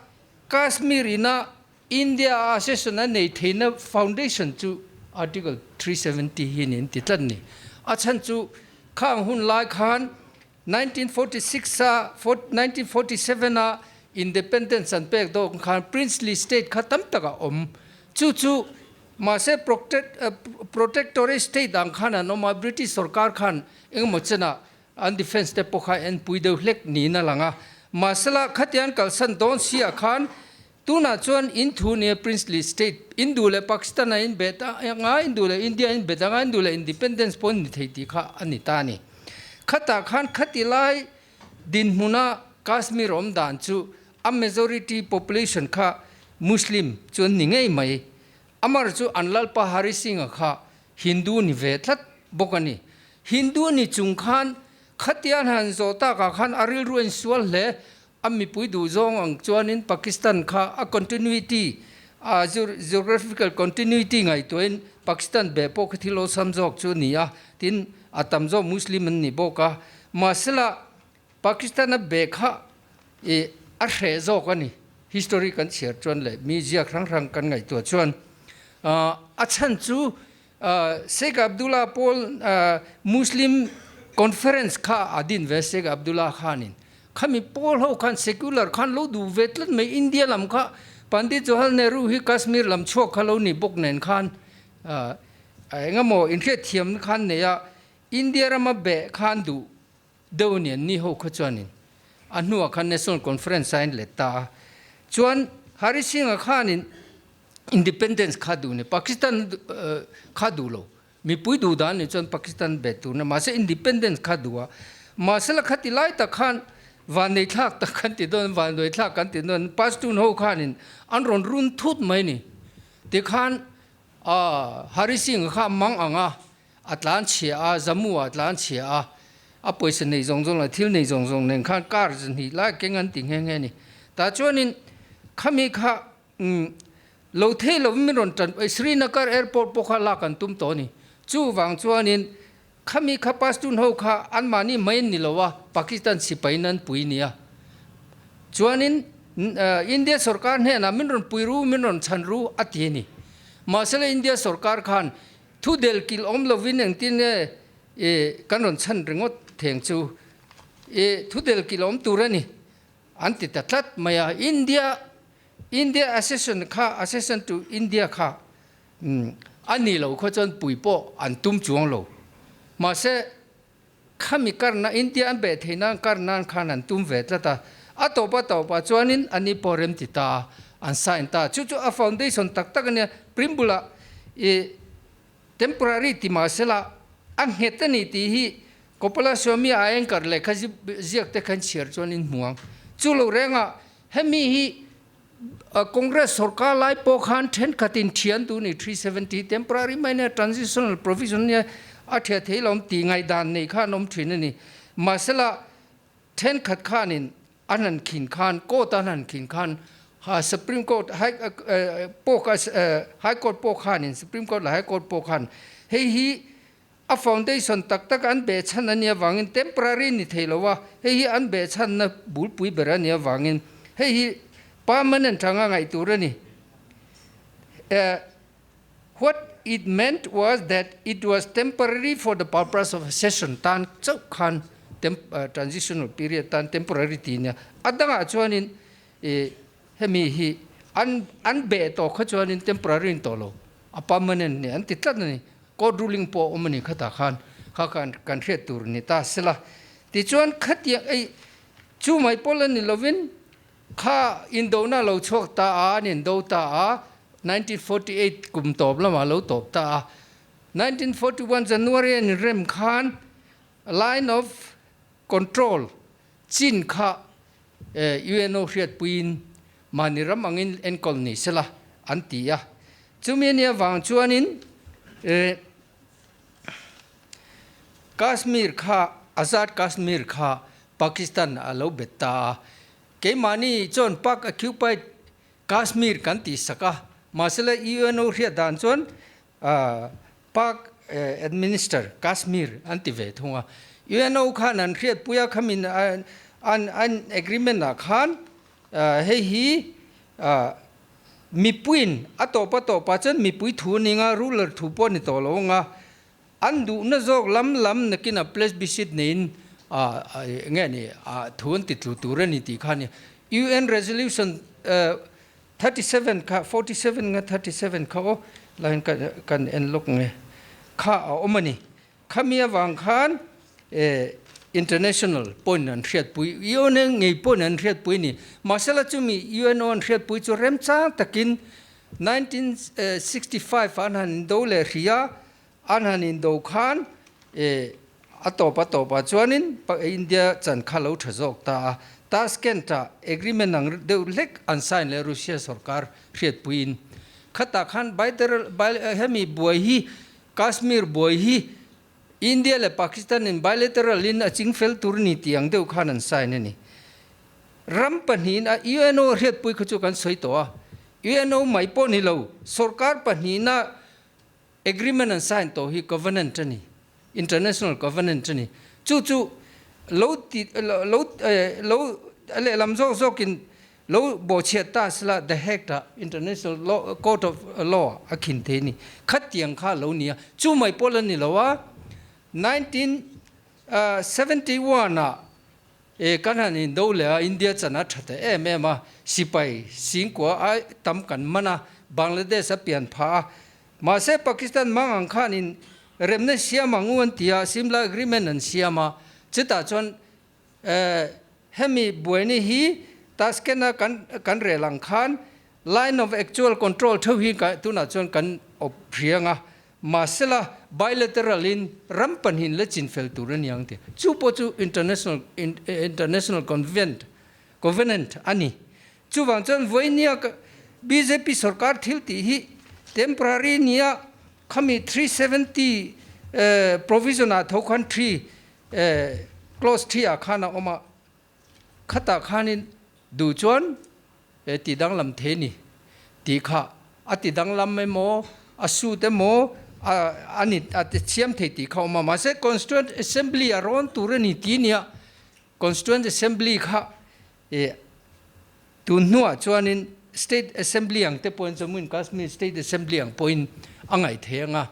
Kashmir ina India a accession a nei theihna foundation chu Article 370 hi niin ti tlat a ni. A chhan chu khang hun lai khan 1946 a 1947 a independence an pek dawk khan princely state kha tam tak a awm. Chu chu mahse protectorate state ang khan an awm a, British sorkar khan engemaw chenah an defence te pawh kha enpui deuh hlek niin a lang a. Mahsela khatiang kalsan dawn si ah khan Tunah chuan in thu nia princely state in duh leh Pakistan a in bet anga in duh leh India in bet anga in duh leh independence pawh in ni thei tih kha a ni ta a ni. Khatah khan khati lai dinhmuna Kashmir awm dan chu a majority population kha Muslim chu an ni ngei mai. Amar chu an lalpa Hari Singh-a kha Hindu ni ve tlat bawk a ni. Hindu ni chung khan khatian han zawh takah khan a rilru a insual hle. A mipui duh zawng ang chuanin Pakistan kha a continuity, a geographical continuity ngaihtuahin Pakistan be pawh kha thil awlsam zawk chu a ni a, tin a tam zawk Muslim an ni bawk a. Mahsela Pakistan a be kha i a hreh zawk a ni. History kan chhiar chuan leh mi ziak hrang hrang kan ngaihtuah chuan a chhan chu Sheikh Abdullah pawl Muslim Conference kha a din ve Sheikh Abdullah khanin khami pawl ho khan secular khan lo duh ve tlat mai India lam kha Pandit Jawaharlal Nehru hi Kashmir lam chhuak kha lo ni bawk nen khan engemaw inhriatthiamna khan nei a India rama beh khan duh deuh a ni an ni ho kha chuanin a hnuah khan National Conference a inlet ta a chuan Hari Singh-a khanin Independence kha duh ni Pakistan kha duh lo mipui duh dan ni chuan Pakistan bet tur na mahse independence kha duh a mahse la khati lai tak khan vannei thlak tak kan ti dawn vanduai thlak kan ti dawn Pashtun ho khanin an rawn run thut mai ni tikhan a Hari Singh kha mang anga a tlan chhia a Jammu ah tlan chhia a a pawisa nei zawng zawng leh thil nei zawng zawng nen khan car zahnih lai keng an ti nghe nghe ni tah chuanin khami kha Umm, lo thei lovin min rawn tan pai, Srinagar airport pawh kha lak an tum tawh a ni. Chuvang chuanin khami kha Pashtun ho kha anmahni mai an ni lo a, Pakistan sipain an pui nia. Chuanin India sorkar hnenah min rawn pui ru, min rawn chhan ru a ti a ni. Mahsela India sorkar khan thu del kilh awm lovin engtin nge kan rawn chhan ringawt theng chu i thu del kilh awm tur a ni. An ti ta tlat mai a, India India accession kha accession to India kha a ni lo khaw chuan pui pawh an tum chuang lo. Mahse khami karna India an beh theih nan kar nan khan an tum ve tlat a, a tawp a tawpah chuanin ani pawh rem ti ta a, an sign ta a. Chu chu a foundation tak tak a nia, Primbulah i temporary ti mahsela a nghet a ni tih hi Kopalaswamy Iyengar lehkha ziak te khan chhiar chuan in hmu ang. Chu lo rengah hemi hi Congress sorkar lai pawh khan thenkhat in thian duh ni 370 temporary mai nia transitional provision nia a thiah thei lo awm tih ngaihdan nei khan awm thin a ni. Mahsela thenkhat khanin an han khin khan court an han khin khan Supreme Court High Court pawh khanin Supreme Court leh High Court pawh khan hei hi A foundation tak tak an behchhan a nih avangin temporary ni thei lo a, hei hi an behchhanna bulpui ber a nih avangin hei hi permanent anga ngaih tur a ni. What it meant was that it was temporary for the purpose of accession tan chauh khan transitional period tan temporary tih a nia. A dangah chuanin hemi hi an beh tawh kha chuanin temporary a ni tawh lo, a permanent a ni an ti tlat a ni. Court ruling pawh a awm a ni khatah khan kha khan kan hriat tur ni ta sela. Tichuan khatiang ei chu mai pawl a ni lovin kha indona lo chhuak ta a, an indo ta a, 1948 kum tawp lamah lo tawp ta a. 1941 January an inrem khan line of control chin kha UNO hriatpuiin mahni ram angin enkawl ni sela an ti a. Chumi ania vang chuanin Kashmir kha Azad Kashmir kha Pakistan a lo bet ta a. Keimahni chuan Pak occupied Kashmir kan tih sak a, mahsela UNO hriat dan chuan Pak administer Kashmir an ti ve thung a. UNO khan an hriatpui a, khamin an agreement ah khan hei hi mipuiin a tawp a tawp ah chuan mipui thu a ni anga, ruler thu pawh a ni tawh lo anga, an duhna zawk lam lam nakin a plebiscite neiin nge ni thu an ti tlu tur a ni tih kha a ni. UN resolution 37 kha 47 nga 37 kha aw lahin kan en lawk nge kha a awm a ni. Khami avang khan international pawhin an hriatpui, UN ngei pawhin an hriatpui a ni. Mahsela chumi UNO an hriatpui chu remchang takin 1965 ah an han indo leh hri a, an han indo khan a tawp a tawp ah chuanin India chan kha lo tha zawk ta a, Tashkent ah agreement ang deuh hlek an sign leh Russia sorkar hriatpuiin khatah khan bilateral hemi buai hi Kashmir buai hi India leh Pakistan in bilateral in a chingfel tur ni tih ang deuh khan an sign a ni. Ram pahnihin a UNO hriatpui kha chu kan sawi tawh a, UNO mai pawh ni lo, sorkar pahnihna agreement an sign tawh hi covenant a ni, international covenant a ni. Chu chu lo ti lo lo lehlam zawk zawkin lo bawhchhiat ta sela The Hague ah International Law Court of Law a khin thei a ni. Khatiang kha lo ni a, chu mai pawh la ni lo a, 1971 ah E kan han indo leh a, India chan a tha ta em em a, sipai singkua a tam kan man a, Bangladesh a pian phah a, mahse Pakistan mang ang khanin remna siam ang u an ti a, Simla Agreement an siam a, chutah chuan e hemi buaina hi Tashkent a kan kan rel ang khan line of actual control theuh hi tunah chuan kan awp hriang a, Mahsela, bilateral in ram pahnih la chinfel tur a ni ang tih chu pawh chu international international convent covenant a ni. Chuvang chuan vawinia bjp sorkar thil tih hi temporary nia khami 370 provision ah tho khan 3 clause 3 ah khan a awm a, Khatah khanin duh chuan e ti danglam thei ni tih kha a ti danglam emaw a suit emaw a a ni a ti siam thei tih kha a awm a, mahse Constituent Assembly a rawn tur a ni tih nia Constituent Assembly kha e tun hnuah chuanin State Assembly ang te pawhin Jammu and Kashmir State Assembly ang pawhin a ngaih thei ang a,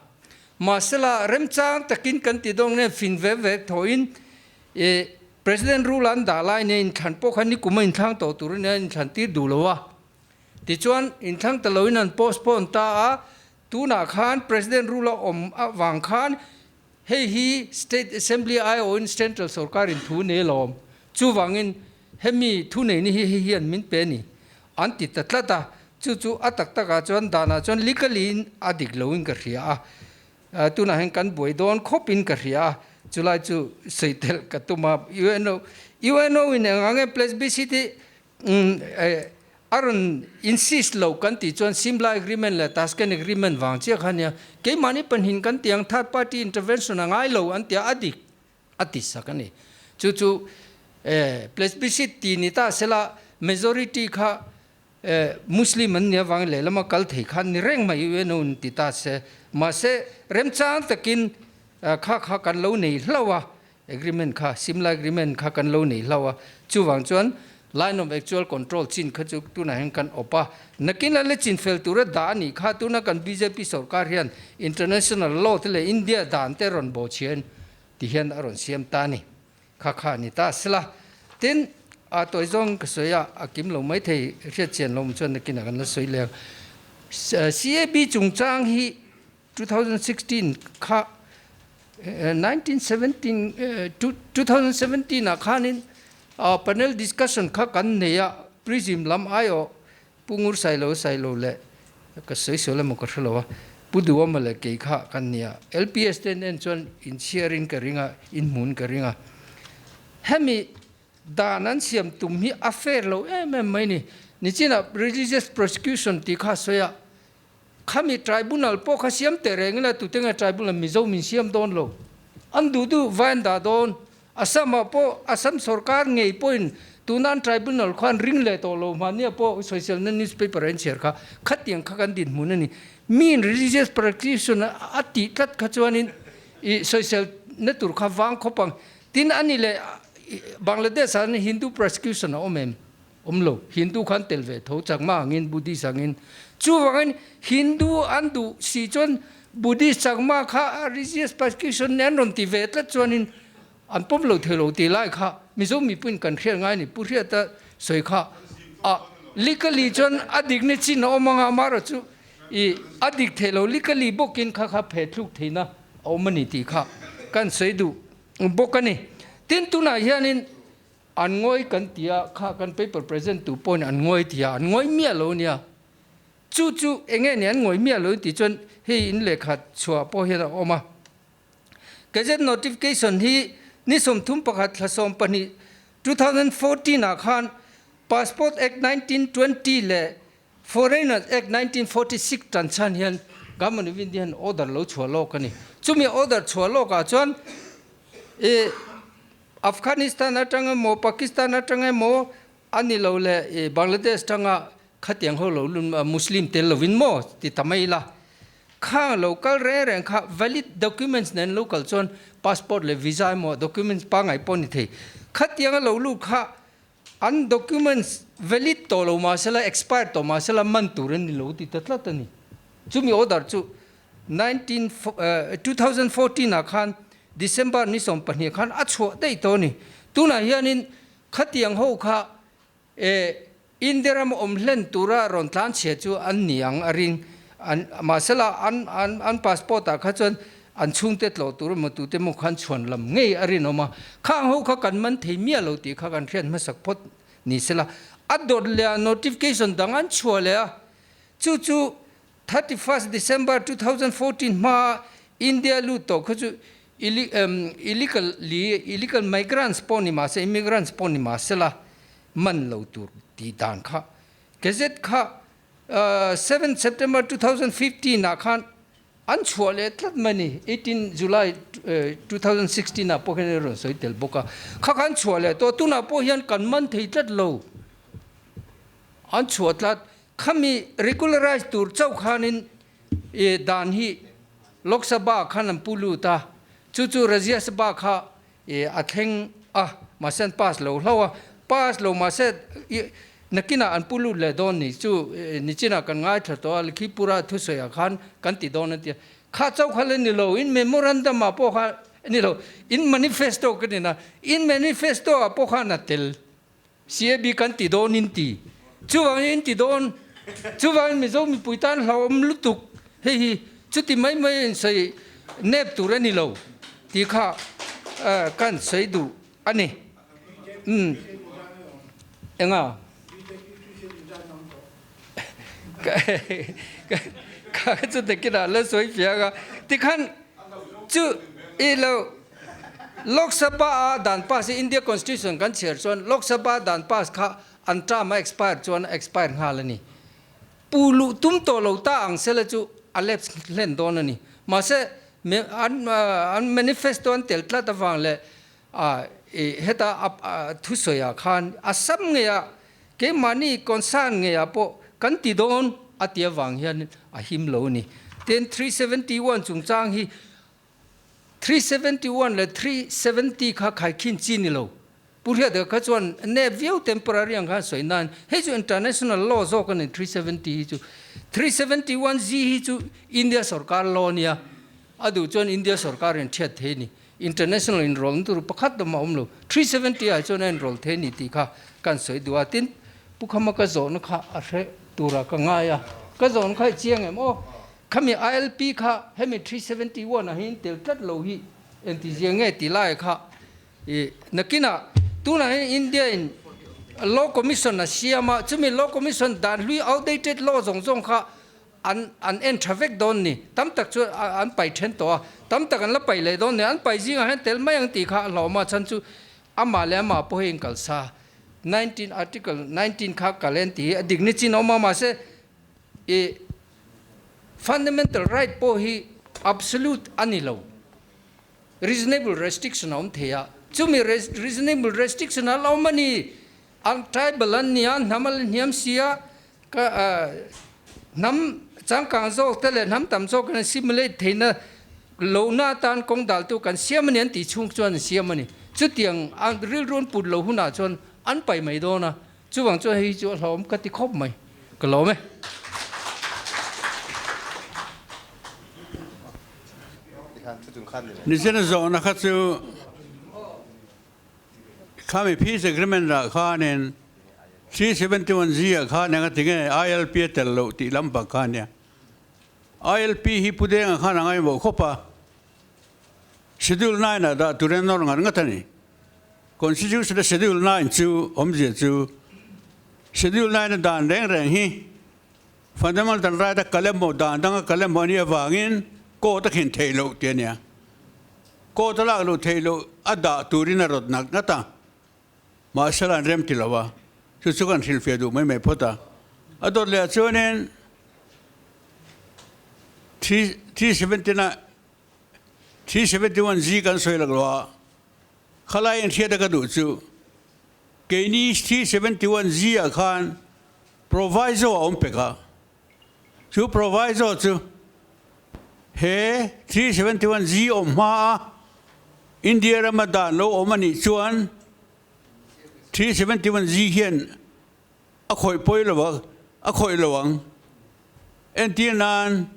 mahsela remchang takin kan ti dawn nge fin ve ve thawhin e President rule an dah lai nia inthlan pawh kha nikum a inthlang tawh tur ania inthlan tir duh lo a. Tichuan inthlang ta loin an postpone ta a, tunah khan President rule a awm avang khan hei hi State Assembly aiawhin Central sorkarin thu nei alawm. Chuvangin hemi thu neihna hi hei hian min pe a ni an ti ta tlat a, chu chu a tak takah chuan danah chuan legally in a dik loin ka hria a. Tunah hian kan buai dawn khawpin ka hria a, chulai chu sawi tel ka tum a. UNO UNO in eng ang nge plebiscite hi a rawn insist lo kan tih chuan Simla Agreement leh Tashkent Agreement vang chiah kha nia. Keimahni pahnih kan ti ang third party intervention a ngai lo an ti a, a dik a ti sak a ni. Chu chu plebiscite ti ni ta sela majority kha Muslim an nih avangin lehlama kal thei khan ni reng mai UNO in ti ta se. Mahse, remchang takin kha kha kan lo nei hlauh a, agreement kha, Simla agreement kha kan lo nei hlauh a. Chuvang chuan line of actual control chin kha chu tunah hian kan awp a. Nakin a la chin fel tura dah a nih kha tuna kan bjp sorkar hian international law te leh India dan te rawn bawhchhiain ti hian a rawn siam ta a ni. Kha kha a ni ta sela. Tin, a tawi zawng ka sawi a, a kim lo mai thei hriatchian lo chuan nakinah kan la sawi leh ang. CAB chungchang hi 2016 kha 1917 2017 ah khanin panel discussion kha kan nei a, Prism lam aiawh Pu Ngur Sailo Sailo leh ka sawi sual emaw ka hre lo a, Pu Duhawma leh kei kha kan nia. LPS te nen chuan inchhiarin ka ring a, inhmun ka ring a. Hemi dan an siam tum hi a fair lo em em mai ni. Nichinah religious prosecution tih kha a sawi a, khami tribunal pawh kha siam teh reng ila tute nge tribunal Mizo min siam dawn lo. An duh duh vai an dah dawn. Assam-ah pawh Assam sorkar ngei pawhin tuna an tribunal kha an ring leh tawh lo hmahnia pawh sawiselna newspaper a inchhiar kha khatiang kha kan dinhmun a ni. Miin religious prosecution a tih tlat kha chuanin i sawiselna tur kha vang khawp ang. Tin, a ni leh Bangladesh-ah Hindu prosecution a awm em? Awm lo. Hindu kha an tel ve tho, Chakma angin, Buddhist angin. Chuvangin Hindu an duh si chuan Buddhist, Chakma kha religious persecution nen an rawn ti ve tlat chuanin an pawm lo thei lo tih lai kha Mizo mipuiin kan hriat ngai a ni. Pu Hriata sawi kha a legally chuan a dikna chin a awm anga amaherawh chu i a dik thei lo legally bawkin kha kha phe thluk theihna a awm a ni tih kha kan sawi duh bawk a ni. Tin, tunah hianin An ngawi kan ti a, kha kan paper present tu pawhin an ngawi ti a, an ngawi miah lo nia. Chu chu enge ni an ngawi miah lo tih chuan hei in lehkha chhuah pawh hian a awm a. Gazette notification hi ni 31 thla 12 2014 ah khan Passport Act 1920 leh Foreigners Act 1946 tan chhan hian Government of India hian order lo chhuah lawk a ni. Chumi order chhuah lawk ah chuan i Afghanistan atang emaw Pakistan atang emaw a ni lo leh i Bangladesh tanga khatiang ho lo lun Muslim tel lovin maw ti ta mai ila. Khang lo kal reng reng kha valid documents nen lo kal chuan passport leh visa emaw documents pangngai pawh a ni thei. Khatianga lo lut kha an documents valid tawh lo mahsela expire tawh mahsela man tur a ni lo ti ta tlat a ni. Chumi order chu 2014 ah khan December ni 12 khan a chhuah daih tawh a ni. Tunah hianin khatiang ho kha India ram awm hlen tura rawn tlan chhia chu an ni ang a ring. An mahsela an an an passport ah kha chuan an chhungte tlawh tur emaw tute emaw khan chhuan lam ngei a rinawm a. Khang ho kha kan man thei miah lo tih kha kan hriat hmasak phawt ni sela. A dawt leh a notification dang an chhuah leh a, chu chu 31st December 2014 hmaa India lut tawh kha chu illegal illegal migrants pawh ni mahse immigrants pawh ni mahsela man lo tur tih dan kha gazette kha 7 September 2015 ah khan an chhuah leh tlat mai ni 18 July 2016 ah pawh hian a rawn sawi tel bawk a kha khan chhuah leh tawh tunah pawh hian kan man thei tlat lo an chhuah tlat Khami regularize tur chauh khanin i dan hi Lok Sabha khan an pu lut a, chu chu Rajya Sabha kha i a thleng a, mahse an pass lo hlauh a, pass lo mahse i nakinah an pu lut leh dawn ni chu nichinah kan ngaithla tawh a, Likhipura thusawiah khan kan ti dawn an ti a, kha chauh kha la ni lo, in memorandum ah pawh kha ni lo, in manifesto ka ni na, in manifesto ah pawh khan a tel. CAB kan ti dawn in ti. Chuvangin in ti dawn. Chuvangin Mizo mipui tan hlauhawm lutuk hei hi chuti mai mai in sawi nep tur a ni lo tih kha kan sawi duh a ni. Umm enga? Kha chu takinah la sawi fiah ang a. Tikhan chu i lo Lok Sabha a dan pass hi India Constitution kan chhiar chuan Lok Sabha dan pass kha an term a expire chuan a expire nghal a ni. Pu luh tum tawh lo ta ang sela chu a lapse hlen dawn a ni. Mahse an an manifesto an tel tlat avang leh heta a thusawiah khan Assam ngeiah keimahni concern ngeiah pawh kan ti dawn a ti avang hian a him lo a ni. Tin 371 chungchang hi 371 leh 370 kha khaikhin chi ni lo. Pu Hriata kha chuan nep viau temporary ang khan sawi nain hei chu international law zawk a ni 370 hi chu. 371 Z hi chu India sorkar law a nia, a duh chuan India sorkar in thiat thei a ni. International inrawlna tur pakhat dawm a awm lo. 370 ah chuan a inrawl thei a ni tih kha kan sawi duh a. Tin, Pu Khama ka zawhna kha a hre turah ka ngai a, ka zawhna kha i chiang em aw? Khami ILP kha hemi 371 ah hian tel tlat lo hi engtizia nge ti lai kha i nakinah tunah hian India in Law Commission a siam a, chumi Law Commission dan hlui outdated law zawng zawng kha an an en tha vek dawn ni. Tam tak chu an pai then tawh a, tam tak an la pai leh dawn ni. An pai zingah hian tel mai ang tih kha a hlauhawm a, chhan chu amah leh amah pawh hi inkalsa. 19 article 19 kha kal en tih hi a dik ni chin a awm a, mahse i fundamental right pawh hi absolute a ni lo. Reasonable restriction a awm thei a, chumi reasonable restriction a la awm a ni. An tribal an nia, hnam a la hniam si a, ka hnam changkang zawk te leh hnam tam zawk kan assimilate theihna lohna atan kawng daltu kan siam a ni an tih chhung chuan an siam a ni. Chutiang a rilru an put loh hunah chuan an paih mai dawn a, chuvang chuan hei hi chu a hlauhawm ka ti khawp mai, ka lawm e. Nizena zawhna kha chu Khami peace agreement ah khanin 371 G ah khan eng a ti nge ILP a tel loh tih lam bak kha a nia. ILP hi Pu Denga khan a ngaimawh khawp a, Schedule 9 ah dah turin a nawr ngat ngat a ni. Constitution a Schedule 9 chu awmzia chu Schedule 9 a dan reng reng hi Fundamental right a kal emaw dan danga kal emaw a nih avangin court a khin theih loh tih a nia. Court a lak loh theih loh a dah turin a rawt ngat ngat a, mahse la an rem ti lo a, chu chu kan hrilhfiah duh mai mai phawt a. A dawt leh ah chuanin 379 371 G kan sawi lak lo a, khalai inhriat a ka duh chu keini 371 G ah khan Proviso a awm pek a, chu proviso chu he 371 G awm hma a India rama dan lo awm a nih chuan 371 G hian a khawih pawi lo a, a khawih lo ang. Entir nan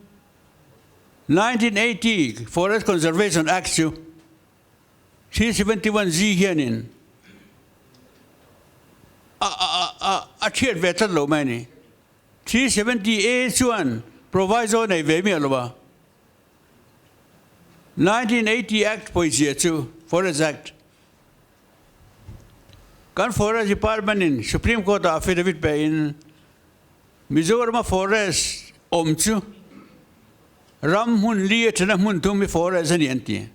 1980 Forest Conservation Act chu 371 G hianin a thiat ve tlat lo mai a ni. 370 A chuan proviso nei ve miah lo a. 1980 Act pawizia chu Forest Act. Kan Forest Department in Supreme Court ah affidavit pe in Mizoram a forest awm chu ram hmun li atana hmun thum hi forest a ni an ti.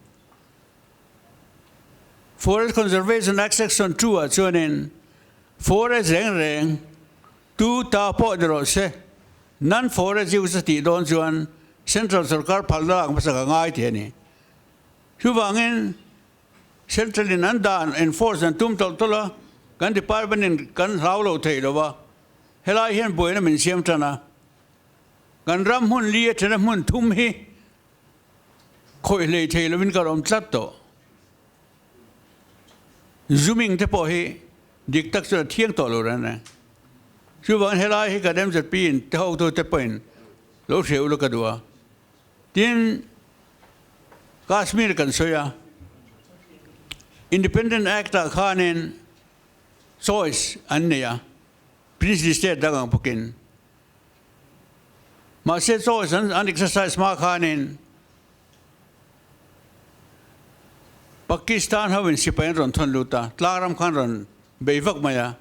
Forest Conservation Act Section 2 ah chuanin forest reng reng tu ta pawh ni rawh se, non-forest use a tih dawn chuan Central sorkar phalna lak hmasa ka ngai tih a ni. Chuvangin Central in an dan enforce an tum tawlh tawlh a, kan department in kan hlau lo thei lo va, helai hian buaina min siam tan a, kan ram hmun li atana hmun thum hi Khawih hlei thei lovin ka rawm tlat tawh. Zooming te pawh hi dik tak chuan a thiang tawh lo reng reng. Chuvangin helai hi kan MZP in te hotu te pawhin lo hria ula ka duh a. Tin, Kashmir kan sawi a, Independent Act ah khanin choice an nei a, princely state dang ang bawkin. Mahse choice an exercise hma khanin Pakistan ho in sipai an rawn thawn lut a, tlang ram khan rawn bei vak mai a.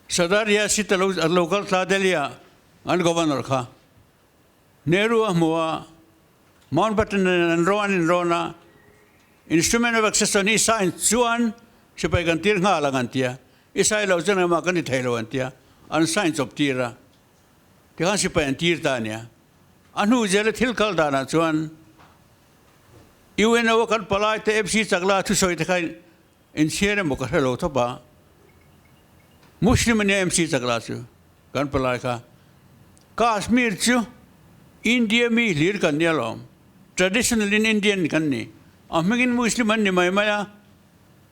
Sadar Riasit a lo kal thla Delhi ah an governor kha Nehru a hmu a, Mountbatten nen an rawn an inrawn a, Instrument of Accession hi sign chuan sipai kan tir nghal ang an ti a, i sign loh chuan engmah kan ti thei lo an ti a, an sign chawp tir a, tikhan sipai an tir ta a nia. A hnu zela thil kal danah chuan UNO a kan palai te MC Chakla thusawi te kha inchhiar emaw ka hre lo thawp a, Muslim a nia MC Chakla chu kan palai kha. Kashmir chu India mi hlir kan nia lawm, traditional in Indian kan ni, a hmingin Muslim an ni mai mai a,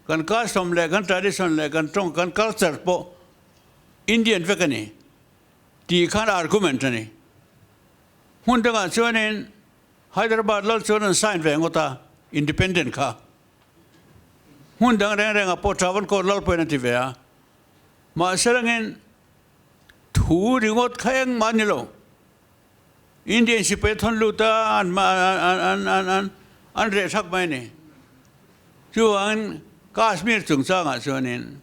kan custom leh kan tradition leh kan tawng kan culture pawh Indian vek a ni tih khan argument a ni. Hmun dangah chuanin Hyderabad lal chuan an sign ve ngawt a, independent kha. Hmun dang reng rengah pawh Travancore lal pawhin a ti ve a, mahse rangin Thu ringawt kha engmah a ni lo. Indian sipai thawn lut a, an an an an an reh thak mai a ni. Chuvangin Kashmir chungchangah chuanin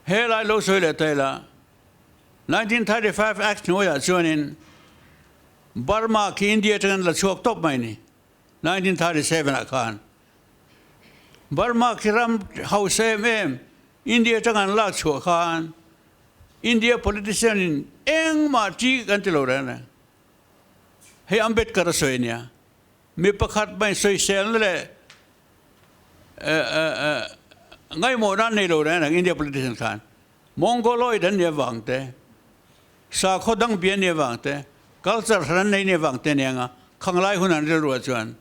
he lai lo sawi leh ta ila. 1935 Act hnuaiah chuanin Burma khi India atangin la chhuak tawp mai a ni, 1937 ah khan. Burma khi ram hausa em em India atanga an lak chhuah khan India politician in engmah ṭi kan ti lo reng reng. Hei Ambedkar a sawi a nia. Mi pakhat mai sawiselna leh ngaihmawhna an nei lo reng reng India politician khan. Mongoloid an nih avang te, sakhaw dang bia an nih avang te, culture hran an nei nih avang te a nia nga, khang lai hun an rilruah chuan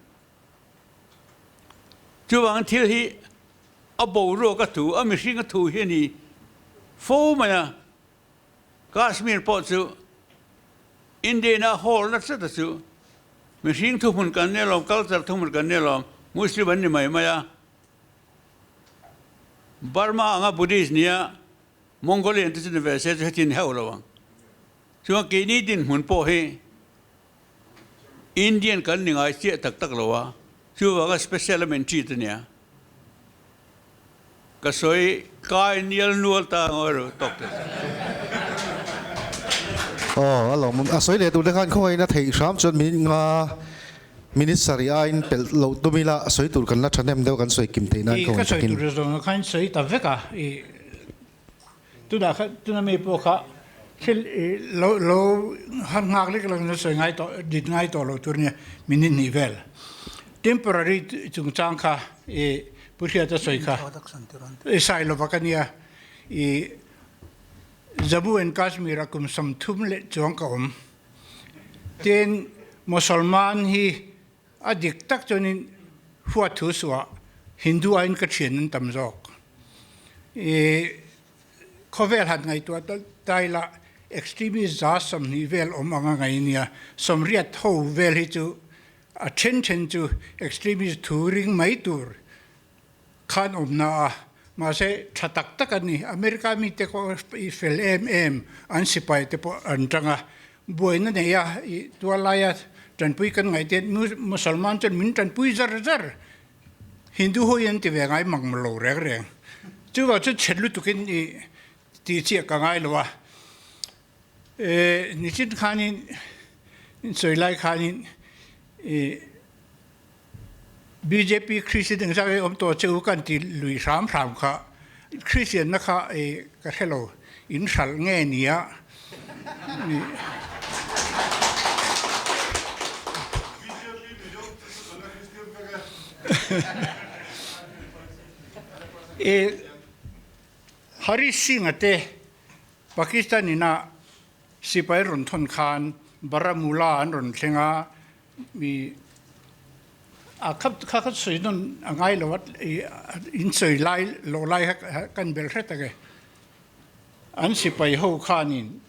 chuvang thil hi a boruak a thu, a mihring a thu hi a ni fo mai a. Kashmir pawh chu India in a hawl nasa ta chu mihring thuhmun kan nia lawm, culture thuhmun kan nia lawm, Muslim an ni mai mai a. Burma anga Buddhist nia Mongolian te chu ni ve se chu heti ni hauh lo ang. Chuan keini dinhmun pawh hi Indian kan ni ngai chiah tak tak lo a, chuvanga special a min treat a nia. Ka sawi kai nial nual ta ngawi ru tawk te. Aw a lawm a sawi leh tur te khan khawngaihna theih hram chuan minute nga minute sarih aiin pelh loh tum ila sawi tur kan la thahnem deuh kan sawi kim theih nan I ka khawngaih sawi takin. tur zawng khan sawi ta vek a i tunah kha tuna mi pawh kha thil i lo lo har nghak lek lo in sawi ngai tawh dit ngai tawh lo tur nia minute hnih vel temporary chungchang kha i Pu Hriata sawi kha i sai lova ka nia i Jammu and Kashmir a kum 30 leh chuang ka awm. Tin, Mosolman hi a dik tak chuanin huat thu suah Hindu aiin ka thian an tam zawk. I khawvel han ngaihtuah ta ila extremist za 20 vel awm anga ngai nia, 80 ho vel hi chu A then then chu extremist thu ring mai tur khan awmna a, mahse tha tak tak a ni. America mite pawh i fel em em, an sipai te pawh an tang a, buaina nei a, i tualaia tanpui kan ngaih te Musalman chuan min tanpui zar zar, Hindu ho hian an ti ve ngai mang lo reng reng. Chuvang chuan chhet lutukin i tih chiah ka ngai lo a. Nichin khanin sawi lai khanin bjp Christian engzah nge awm tawh che u kan ti lui hram hram kha Christian na kha ka hre lo in hralh nge nia. Hari Singh-a te Pakistan ina sipai rawn thawn khan Baramulla an rawn thleng a, mi a kha kha kha sawi nawn a ngai lo a, in sawi lai loh lai kha kan bel hret tak e. An sipai ho khanin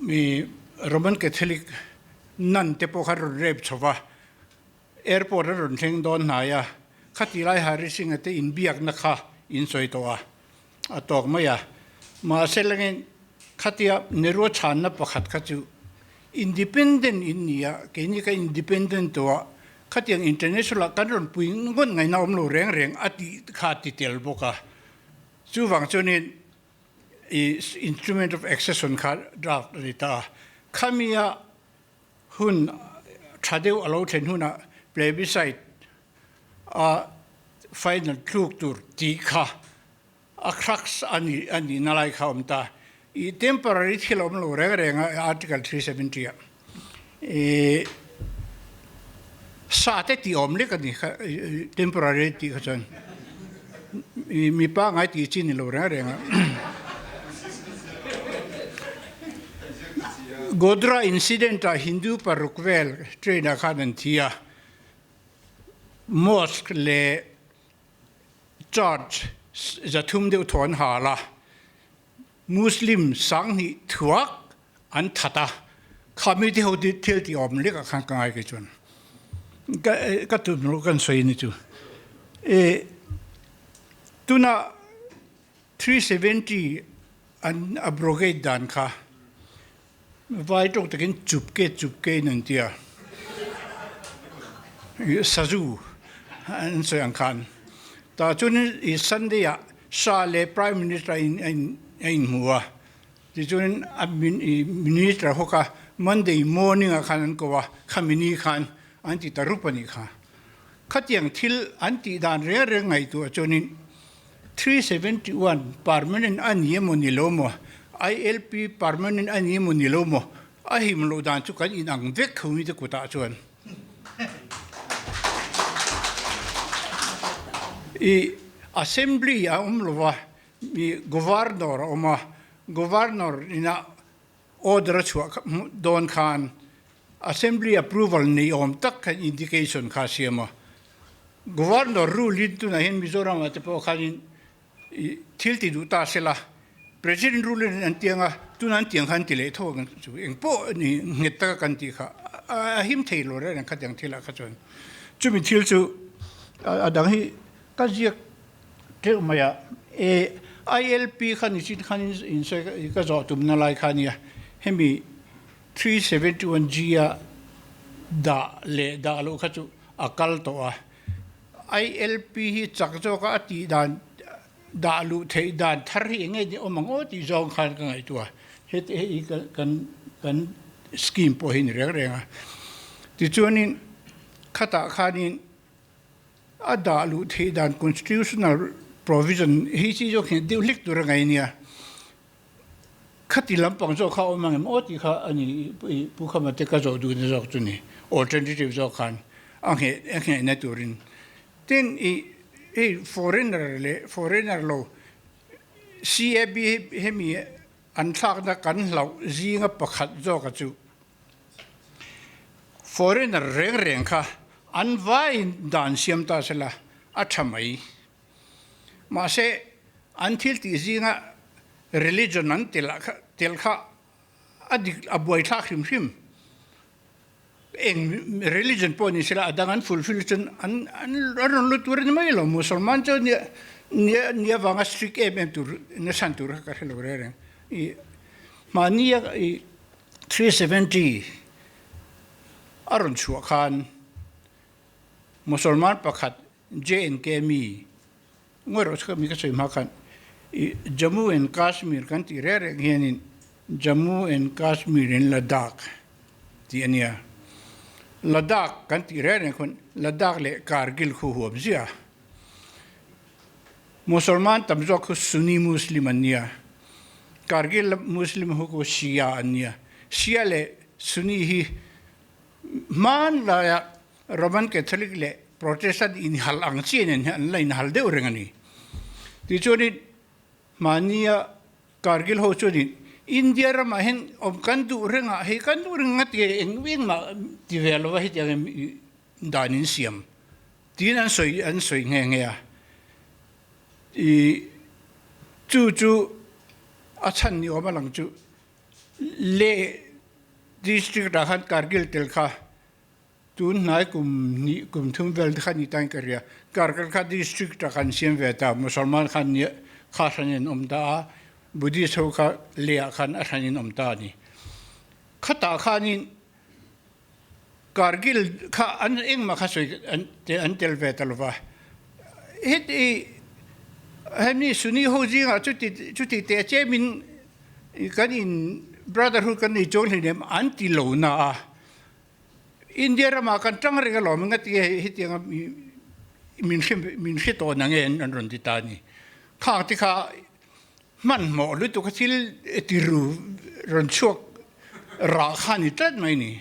mi Roman Catholic nun te pawh kha rawn rep chho va, airport a rawn thleng dawn hnai a, khati lai Hari Singh-a te inbiakna kha in sawi tawh a. A tawk mai a. Mahse langin khatia Nehru chhanna pakhat kha chu independent in ni a, keini ka independent tawh a, khatiang international ah kan rawn pui ngawt ngaihna awm lo reng reng a tih kha a ti tel bawk a. Chuvang chuanin i instrument of accession kha draft a ni ta a. Khamia hun tha deuh a lo thlen hunah plebiscite a final tluk tur tih kha a crux a ni a nihna lai kha a awm ta. I temporary thil a awm lo reng reng a Article 370 ah i sa te tih awm lek a ni kha temporary tih kha chuan i mi pangngai tih chi ni lo reng reng a. Godhra incident ah Hindu paruk vel train ah khan an thi a. Mosque leh church 300 deuh thaw an hal a, Muslim 2000 thuak an that a, kha mite ho thil tih awm lek ah khan ka ngai kei chuan ka tun ru kan sawi ni chu e tuna 370 an abrogate dan kha Vai tawk takin chupke chupke in an ti a, sazu an sawi ang khan. Tah chuan i Sunday ah Shah leh Prime Minister a in a inhmu a. Tichuanin a minister ho kha Monday morning ah khan an ko a, khami ni khan an ti ta rup a nih kha. Khatiang thil an tih dan reng reng ngaihtuah chuanin 371 permanent a ni emaw ni lo maw, ILP permanent a ni emaw ni lo maw, a him loh dan chu kan inang vek kho ni te kutah chuan. I assembly a awm lo va, mi governor a awm a, governor ina order a chhuah dawn khan assembly approval nei awm tak khan indication kha a siam a. Governor rule in tunah hian Mizoram ah te pawh khanin i thil ti duh ta sela, President rule in an tiang a, tunah an tiang kha an ti leh tho ang chu eng pawh ni nghet taka kan tih kha a him thei lo reng khatiang thil ah kha chuan. Chumi thil chu a dang hi ka ziak teuh mai a, e ILP kha ni chin khan in sawi ka zawh tumna lai kha ania hemi 371 G a dah leh dah loh kha chu a kal tawh a, ILP hi chak zawka a tih dan dah luh theih dan thar hi eng nge ni awm ang aw tih zawng khan ka ngaihtuah a, heti hei kan kan scheme pawh hi ni reng reng a. Tichuanin khatah khanin a dah luh theih dan constitutional provision hi chi zawk hian deuh hlek tur a ngaih a nia. Khati lampang zawk kha awm ang em aw tih kha a ni i Pu Khama te ka zawh duhna zawk chu ni alternative zawk khan a ngheh a nghehna turin tin i hei foreigner leh foreigner lo CAB hemi an thlakna kan hlauh zinga pakhat zawka chu foreigner reng reng kha an vai dan siam ta sela a tha mai. Mahse, an thil tih zinga religion an tel kha a dik a buaithlak hrim hrim. Eng religion pawh ni sela a dang an fulfill chuan an an rawn lut tur a ni mai lo. Musalman chu nia nia nia vanga strict em em tur nasan tur kha ka hre lo reng reng. I mahnia i 370 a rawn chhuah khan Musalman pakhat JNK mi ngawi rawh chu mi ka sawi hma khan i Jammu and Kashmir kan tih reng reng hianin Jammu and Kashmir in Ladakh tih a nia. Ladakh kan tih reng reng khawn Ladakh leh Kargil khu huam zia. Musalman tam zawk khu Sunni Muslim an nia. Kargil Muslim ho khu Shia an nia. Shia leh Sunni hi hmanlaia Roman Catholic leh Protestant inhal ang chiah nen hian an la inhal deuh reng a ni. Tichuanin mahnia Kargil ho chuanin India ramah hian awm kan duh reng a, hei kan duh reng a ti eng engmah ti ve lova hetiang dan in siam tiin an sawi an sawi nghe nghe a. I chu chu a chhan ni awm a lang chu Leh district ah khan Kargil tel kha Tun hnai kum hnih kum thum vel te kha ni tain ka ria. Karkar kha district ah khan siam ve ta, Musalman khan nia kha hran in awm ta a, Buddhist ho kha leh ah khan a hran in awm ta a ni. Khatah khanin Kargil kha an engmah kha sawi an an tel ve ta lova. Heti hemi Sunni ho zingah chuti chuti teh chemin kan in brotherhood kan nei chuang hleinem an ti lo na a. India ramah kan tang reng alawm enga ti hei hetianga min hre min hre tawh na nge an rawn ti ta a ni. Khang te kha hmanhmawh lutuk a thil tiru rawn chhuak rah kha a ni tlat mai ni.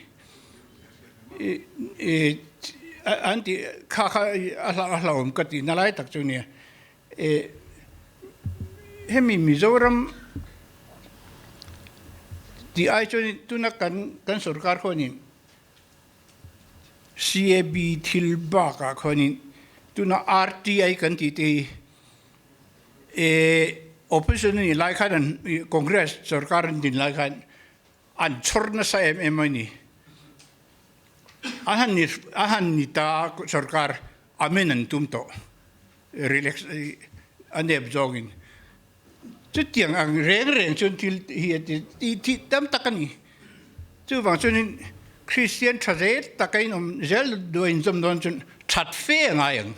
An ti kha kha a hlauhawm ka tihna lai tak chu nia. Hemi Mizoram tih ai chuan tuna kan kan sorkar khuanin CAB thil bakah khuanin tuna RTI kan tih te hi opposition a nih lai khan an Congress sorkar an din lai khan an chhawr nasa em em a ni. A han ni a han ni ta sorkar amen an tum tawh. Relax a nep zawngin chutiang ang reng reng chuan thil hi a ti ti thih tam tak a ni. Chuvang chuanin Kristian tha zel taka in awm zel duh a inzawm dawn chuan that fe a ngai ang.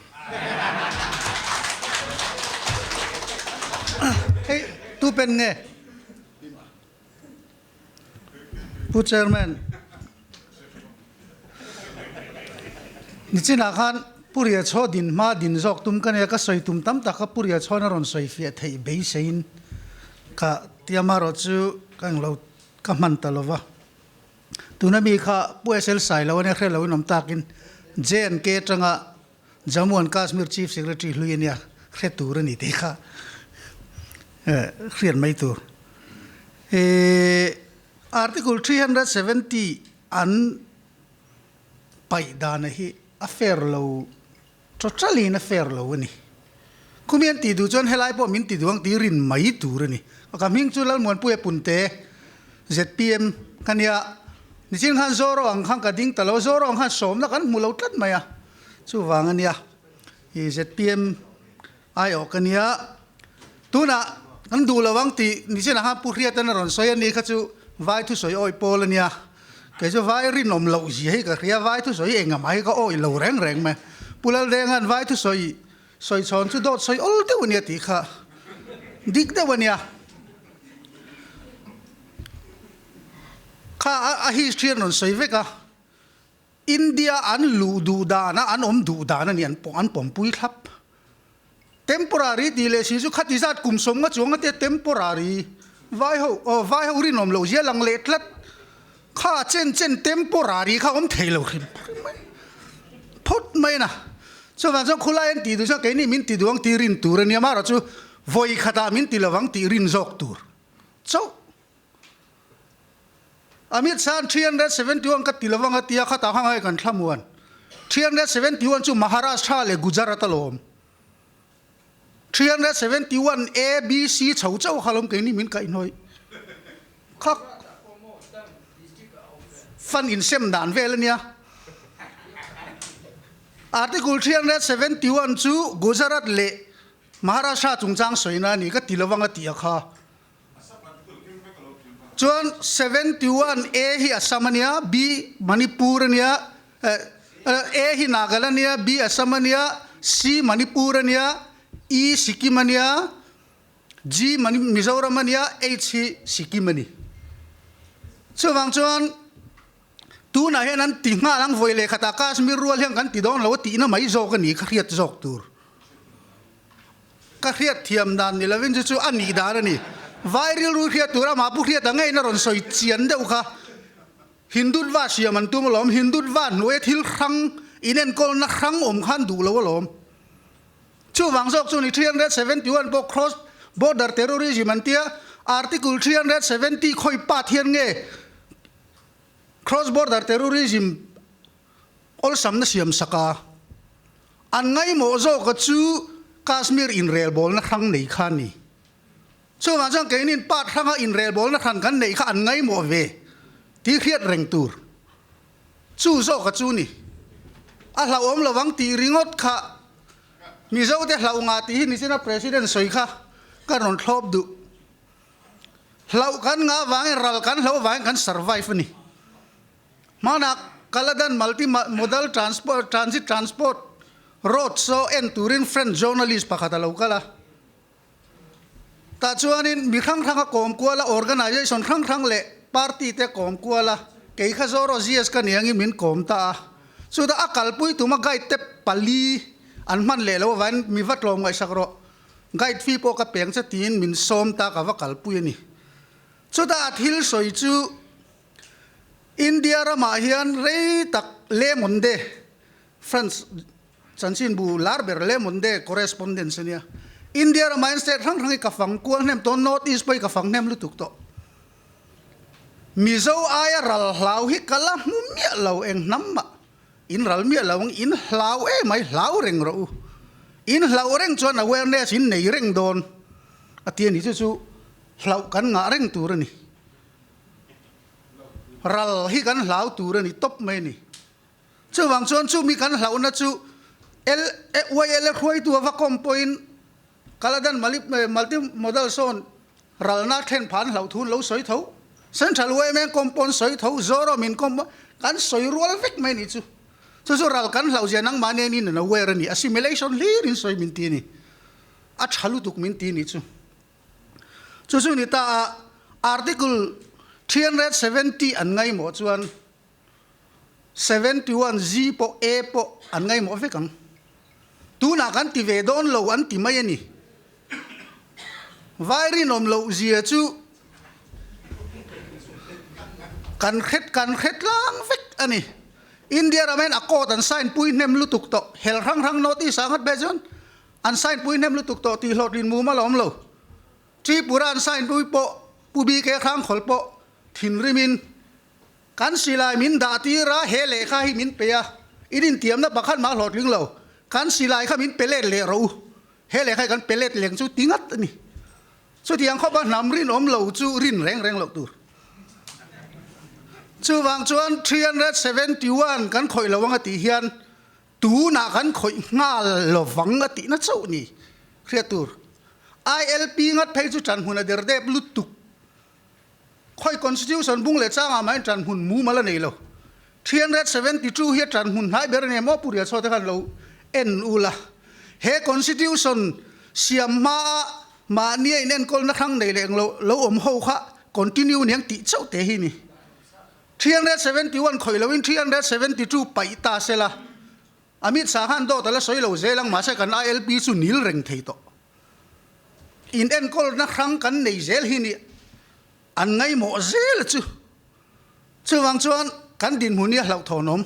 Hei tu pen nge? Pu Chairman, nichinah khan Pu Riachaw din hma din zawk tum ka nia, ka sawi tum tam tak kha Pu Riachawn a rawn sawi fiah theih beiseiin ka tiamarawh chu ka englo ka hman ta lova. Tuna mi kha Pu SL Sailo ania hre loin awm takin J&K atanga Jammu and Kashmir Chief Secretary hlui ania hre tur a ni tih kha hriat mai tur. Article 370 an paih dana hi a fair lo totally in a fair lo a ni. Khumi an tih duh chuan helai pawh min ti duh ang tih rin mai tur a ni. Ka hming chu Lalmuanpuia Punte, zpm ka nia. Nichin khan Zoro ang khan ka ding ta lo a, Zoro ang khan sawmna kan hmu lo tlat mai a, chuvang a nia. I zpm aiawh ka nia. Tunah kan duh lo ang tih nichinah khan Pu Hriatan a rawn sawi a ni kha chu vai thusawi awih pawl a nia. Kei chu vai rinawm loh zia hi ka hria, vai thusawi enga mah hi ka awih lo reng reng mai. Pu Laldenga'n vai thusawi sawi chhawn chu dawt sawi awl deuh a nia tih kha dik deuh a nia. Kha a history an rawn sawi vek a. India an luh duh dan a, an awm duh dan a ni, an an pawmpui thlap. Temporary tih leh si chu khati zat kum sawmnga chuang a tia temporary vai ho aw vai ho rinawm loh zia lang leh tlat. Kha chen chen temporary kha awm thei lo hrim hrim mai phawt mai na. Chuvang chuan khulai an tih duh chuan keini min ti duh ang tih rin tur a nia, amaherawhchu vawi khatah min ti lovang tih rin zawk tur chauh. Amit Shah 371 ka ti lovang a tia khatah kha ngai kan thlamuan. 371 chu Maharashtra leh Gujarat a lawm. 371 A, B, C chho chauh kha lawm keini min kaihhnawih. Kha fan insem dan vel a nia. Article 371 chu Gujarat leh Maharashtra chungchang sawina a ni ka ti lovang a tia kha. Chuan 71 A hi Assam a nia, B Manipur a nia, A hi Nagaland a nia, B Assam a nia, C Manipur a nia, E Sikkim a nia, G Mizoram a nia, H hi Sikkim a ni. Chuvang chuan tunah hian an ti nghal ang vawi leh khatah Kashmir rual hian kan ti dawn lo a tihna mai zawk a ni kha hriat zawk tur. Ka hriat thiam dan ni lovin chu chu a nih dan a ni. Vai rilru hriat tur amah pu hriat ang ngeiin a rawn sawi chian deuh kha. Hindutva siam an tum alawm, Hindutva hnuaia thil hrang, inenkawlna hrang awm khan duh lo alawm. Chuvang zawk chu ni 371 pawh cross border terrorism an tia, Article 370 khawi pat hian nge cross border terrorism awlsamna siam sak a, an ngaihmawh zawka chu Kashmir inrelbawlna hrang nei kha a ni. Chuvang chuan keinin part hranga inrelbawlna hran kan neih kha an ngaihmawh ve tih hriat reng tur chu zawka chu ni. A hlauhawm lovang tih ringawt kha Mizote hlauh ngah tih hi nichina President sawi kha ka rawn thlawp duh. Hlauh kan ngah vangin ral kan hlauh vangin kan survive a ni. Hmanah Kaladan Multi Modal Transport Transit Transport Road saw en turin French journalist pakhat a lo kal a. Tah chuanin mi hrang hrang a kawm kual a, organisation hrang hrang leh party te a kawm kual a, kei kha Zoro GS ka ni angin min kawm ta a. Chutah a kalpui tuma guide te pali an hman leh lo avangin mi va tlawm ngaihsak rawh, guide fee pawh ka peng che tiin min sawm ta ka va kalpui a ni. Chutah a thil sawi chu India ramah hian rei tak Le Monde, France chanchinbu lar ber Le Monde correspondence a nia. India ramah hian state hrang hrang hi ka fang kual hnem tawh, North East pawh hi ka fang hnem lutuk tawh. Mizo aia ral hlau hi ka la hmu miah lo eng hnam mah. In ral miah lo ang, in hlau em ai, hlau reng rawh u. In hlauh reng chuan awareness in nei reng dawn a ti a ni. Chu chu hlauh kan ngah reng tur a ni. Ral hi kan hlau tur a ni tawp mai a ni. Chuvang chuan chumi kan hlauhna chu L YLA hruaitu a va kawm pawhin Kaladan Multi Modal sawn ralna then phan hlauh thu an lo sawi tho. Central YMA kawm pawh an sawi tho, Zoram in kawm pawh kan sawi rual vek mai a ni chu. Chu chu ral kan hlauh zia nangmahni ain in an aware a ni. Assimilation hlir in sawi min ti a ni. A tha lutuk min ti a ni chu. Chu chu ni ta a, Article. 370 an ngaimawh chuan 71 Z pawh A pawh an ngaimawh vek ang. Tunah kan ti ve dawn lo an ti mai a ni. Vai rinawm loh zia chu kan hret kan hre tlang vek a ni. India ram hian accord an sign pui hnem lutuk tawh. Hel hrang hrang North East ah ngat ve chuan an sign pui hnem lutuk tawh tih hlawhtlin mumal a awm lo. Tripura an sign pui pawh Pu BK Hrangkhawl pawh thinrimin kan silai min dah tir a, he lehkha hi min pe a, in intiamna pakhat mah hlawhtling lo, kan silai kha min pe let leh rawh u, he lehkha hi kan pe let leng chu ti ngat a ni. Chutiang khawpa hnam rinawm lo chu rin reng reng loh tur. Chuvang chuan 371 kan khawih lo anga tih hian Tunah kan khawih nghal lovang a tihna chauh ni hriat tur. ILP ngat phei chu ṭanhmun a der dep lutuk. Khawi Constitution bung leh changah mah hian ṭanhmun mumal a nei lo. 372 hi a ṭanhmun hnai ber a ni em aw Pu Rialchhuah te khan lo en ula. He Constitution siam hmaa mahnia inenkawlna hrang nei leh englo lo awm ho kha continue niang tih chauh te hi ni. 371 khawih loin 372 paih ta sela, Amit Shah khan dawt a la sawi lo zel ang, mahse kan ILP chu nil reng thei tawh. In enkawlna hrang kan nei zel hi ni an ngaihmawh zel chu. Chuvang chuan kan dinhmun hi a hlauhthawnawm.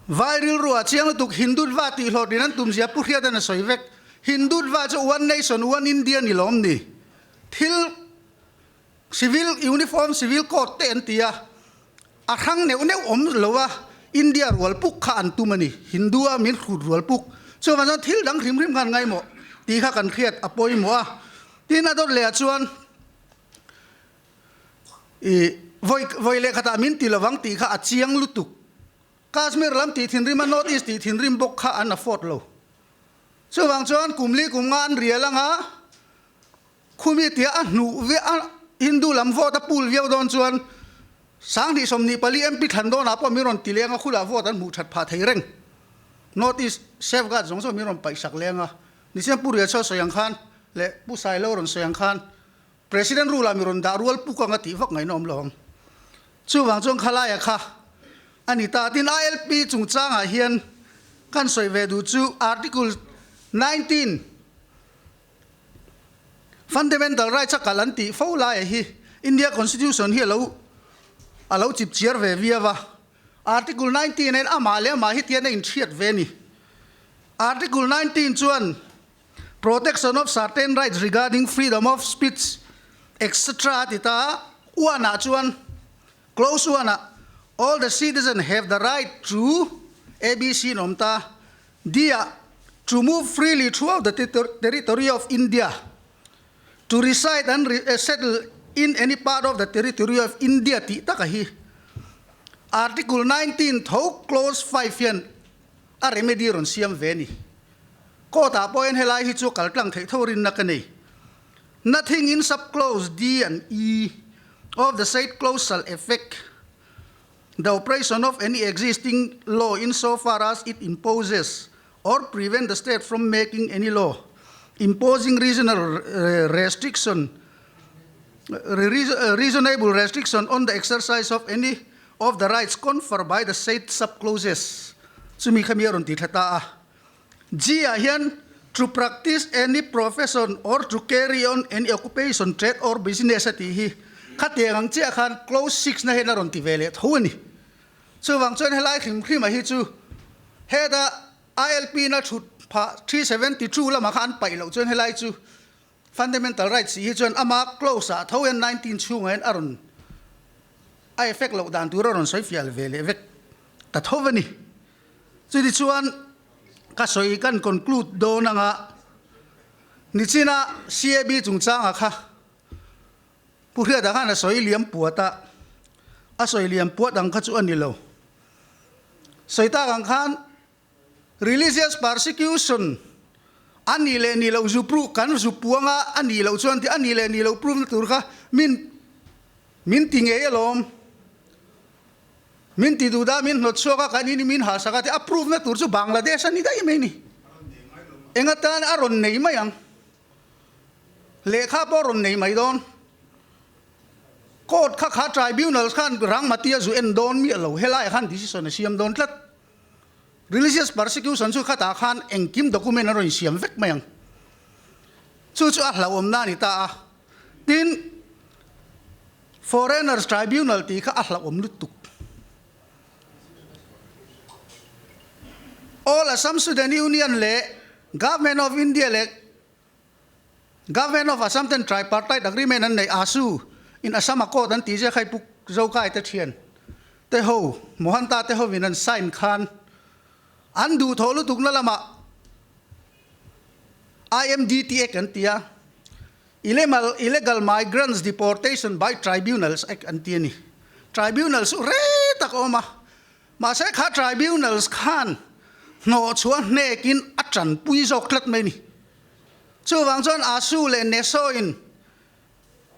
Vai rilru ah chiang lutuk Hindutva tih hlawhtlin an tum zia Pu Hriatan a sawi vek. Hindutva chu one nation one India ni lawm ni. Thil Civil uniform civil code te an ti a, a hrang neuh neuh awm lo a, India rual puk kha an tum a ni, Hindu a min hrut rual puk. Chuvang chuan thil dang hrim hrim khan ngaimawh tih kha kan hriat a pawimawh a. Tin a dawt leh ah chuan i vawi vawi leh khatah min ti lovang tih kha a chiang lutuk. Kashmir lam tih thinrim a North East tih thinrim bawk kha an afford lo. Chuvang chuan kum li kum nga an rial anga Khumi tia a hnuh ve a Hindu lam vote a pool viau dawn chuan 2024 MP thlan dawnah pawh min rawn ti leng a, khulah vote an hmuh that phah thei reng. North East safeguard zawng zawng min rawn paih sak leng a. Nichian Pu Riachaw sawi ang khan leh Pu Sailo rawn sawi ang khan President rule ah mi rawn dah rual puk anga tih vak ngaihna awm lo ang. Chuvang chuan khalaia kha a ni ta. Tin ILP chungchangah hian kan sawi ve duh chu Article 19, Fundamental rights a kal an tih fo laia hi India Constitution hi alo alo chip chiar ve viau a. Article 19 hian amah leh amah hi tian a inhriat ve a ni. Article 19 chuan Protection of certain rights regarding freedom of speech etc a ti ta a, one ah chuan clause one ah all the citizen have the right to ABC in awm ta. Dia, to move freely throughout the territory of India, to reside and settle in any part of the territory of India tih taka hi Article 19 tho clause 5 hian a remedy rawn siam ve a ni. Court ah pawh hian helai hi chu kal tlang theih tho rinna ka nei. Nothing in sub-clause D and E of the said clause shall affect The operation of any existing law in so far as it imposes or prevent the state from making any law imposing reasonable restriction reasonable restriction on the exercise of any of the rights conferred by the said sub-clauses. Chumi kha mi a rawn ti thla ta a. G ah hian to practice any profession or to carry on any occupation, trade or business a tih hi khatiang ang chiah khan clause 6 na hian a rawn ti ve leh tho a ni. Chuvang chuan helai hrim hrim a hi chu heta ILP na thut phah 372 lamah kha an paih loh chuan helai chu fundamental rights tih hi chuan ama clause ah tho hian 19 chhungah hian a rawn a effect loh dan tur a rawn sawi fiah ve leh vek ta tho a ni. Chutichuan ka sawi kan conclude dawn anga nichina CAB chungchanga kha Pu Hriata khan a sawi liam puat a, a sawi liam puat ang kha chu a ni lo. Sawi tak ang khan religious persecution a nih leh nih loh zu proof kan zu puanga a nih loh chuan tih a nih leh nih loh proof na tur kha min min ti ngei alawm. Min ti duh dah, min hnawt chhuak a, kan in min hal sak a tih a proof na tur chu Bangladesh a ni daih mai ni. Eng atan a rawn nei mai ang. Lehkha pawh a rawn nei mai dawn. Court kha kha tribunals khan Rangmati a zu en dawn miah lo, helaiah khan decision a siam dawn tlat. Religious persecution chu khatah khan engkim document an rawn siam vek mai ang. Chu chu a hlauhawmna a ni ta a. Tin, Foreigners Tribunal tih kha a hlauhawm lutuk. All Assam Student Union leh Government of India leh Government of Assam ten tripartite agreement an neih ASU in Assam Accord an tih zia kha i puk Zokai te thian te ho Mohanta te hovin an sign khan an duhthawh lutukna lamah IMDT Act an ti a, Illegal Migrants Deportation by Tribunals Act an ti a ni. Tribunals chu rei tak a awm a, mahse kha tribunals khan hnawhchhuah hnekin a tanpui zawk tlat mai a ni. Chuvang chuan ASU leh NESO in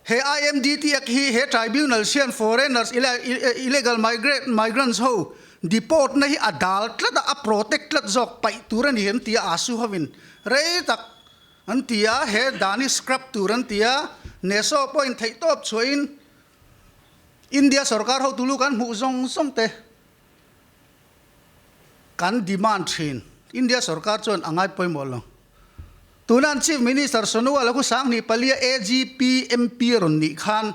he IMDT Act hi he tribunals hian foreigners illegal migrants ho deport na hi a dal tlat a, a protect tlat zawk paih tur a ni an ti a, ASU hovin rei tak an ti a, he dan hi scrap tur an ti a, NESO pawhin theihtawp chhuahin India sorkar hotu lu kan hmuh zawng zawng te kan demand thin. India sorkar chuan a ngai pawimawh lo. Tuna an Chief Minister Sonowal a khu Sanghnih palia AGP MP a rawn nih khan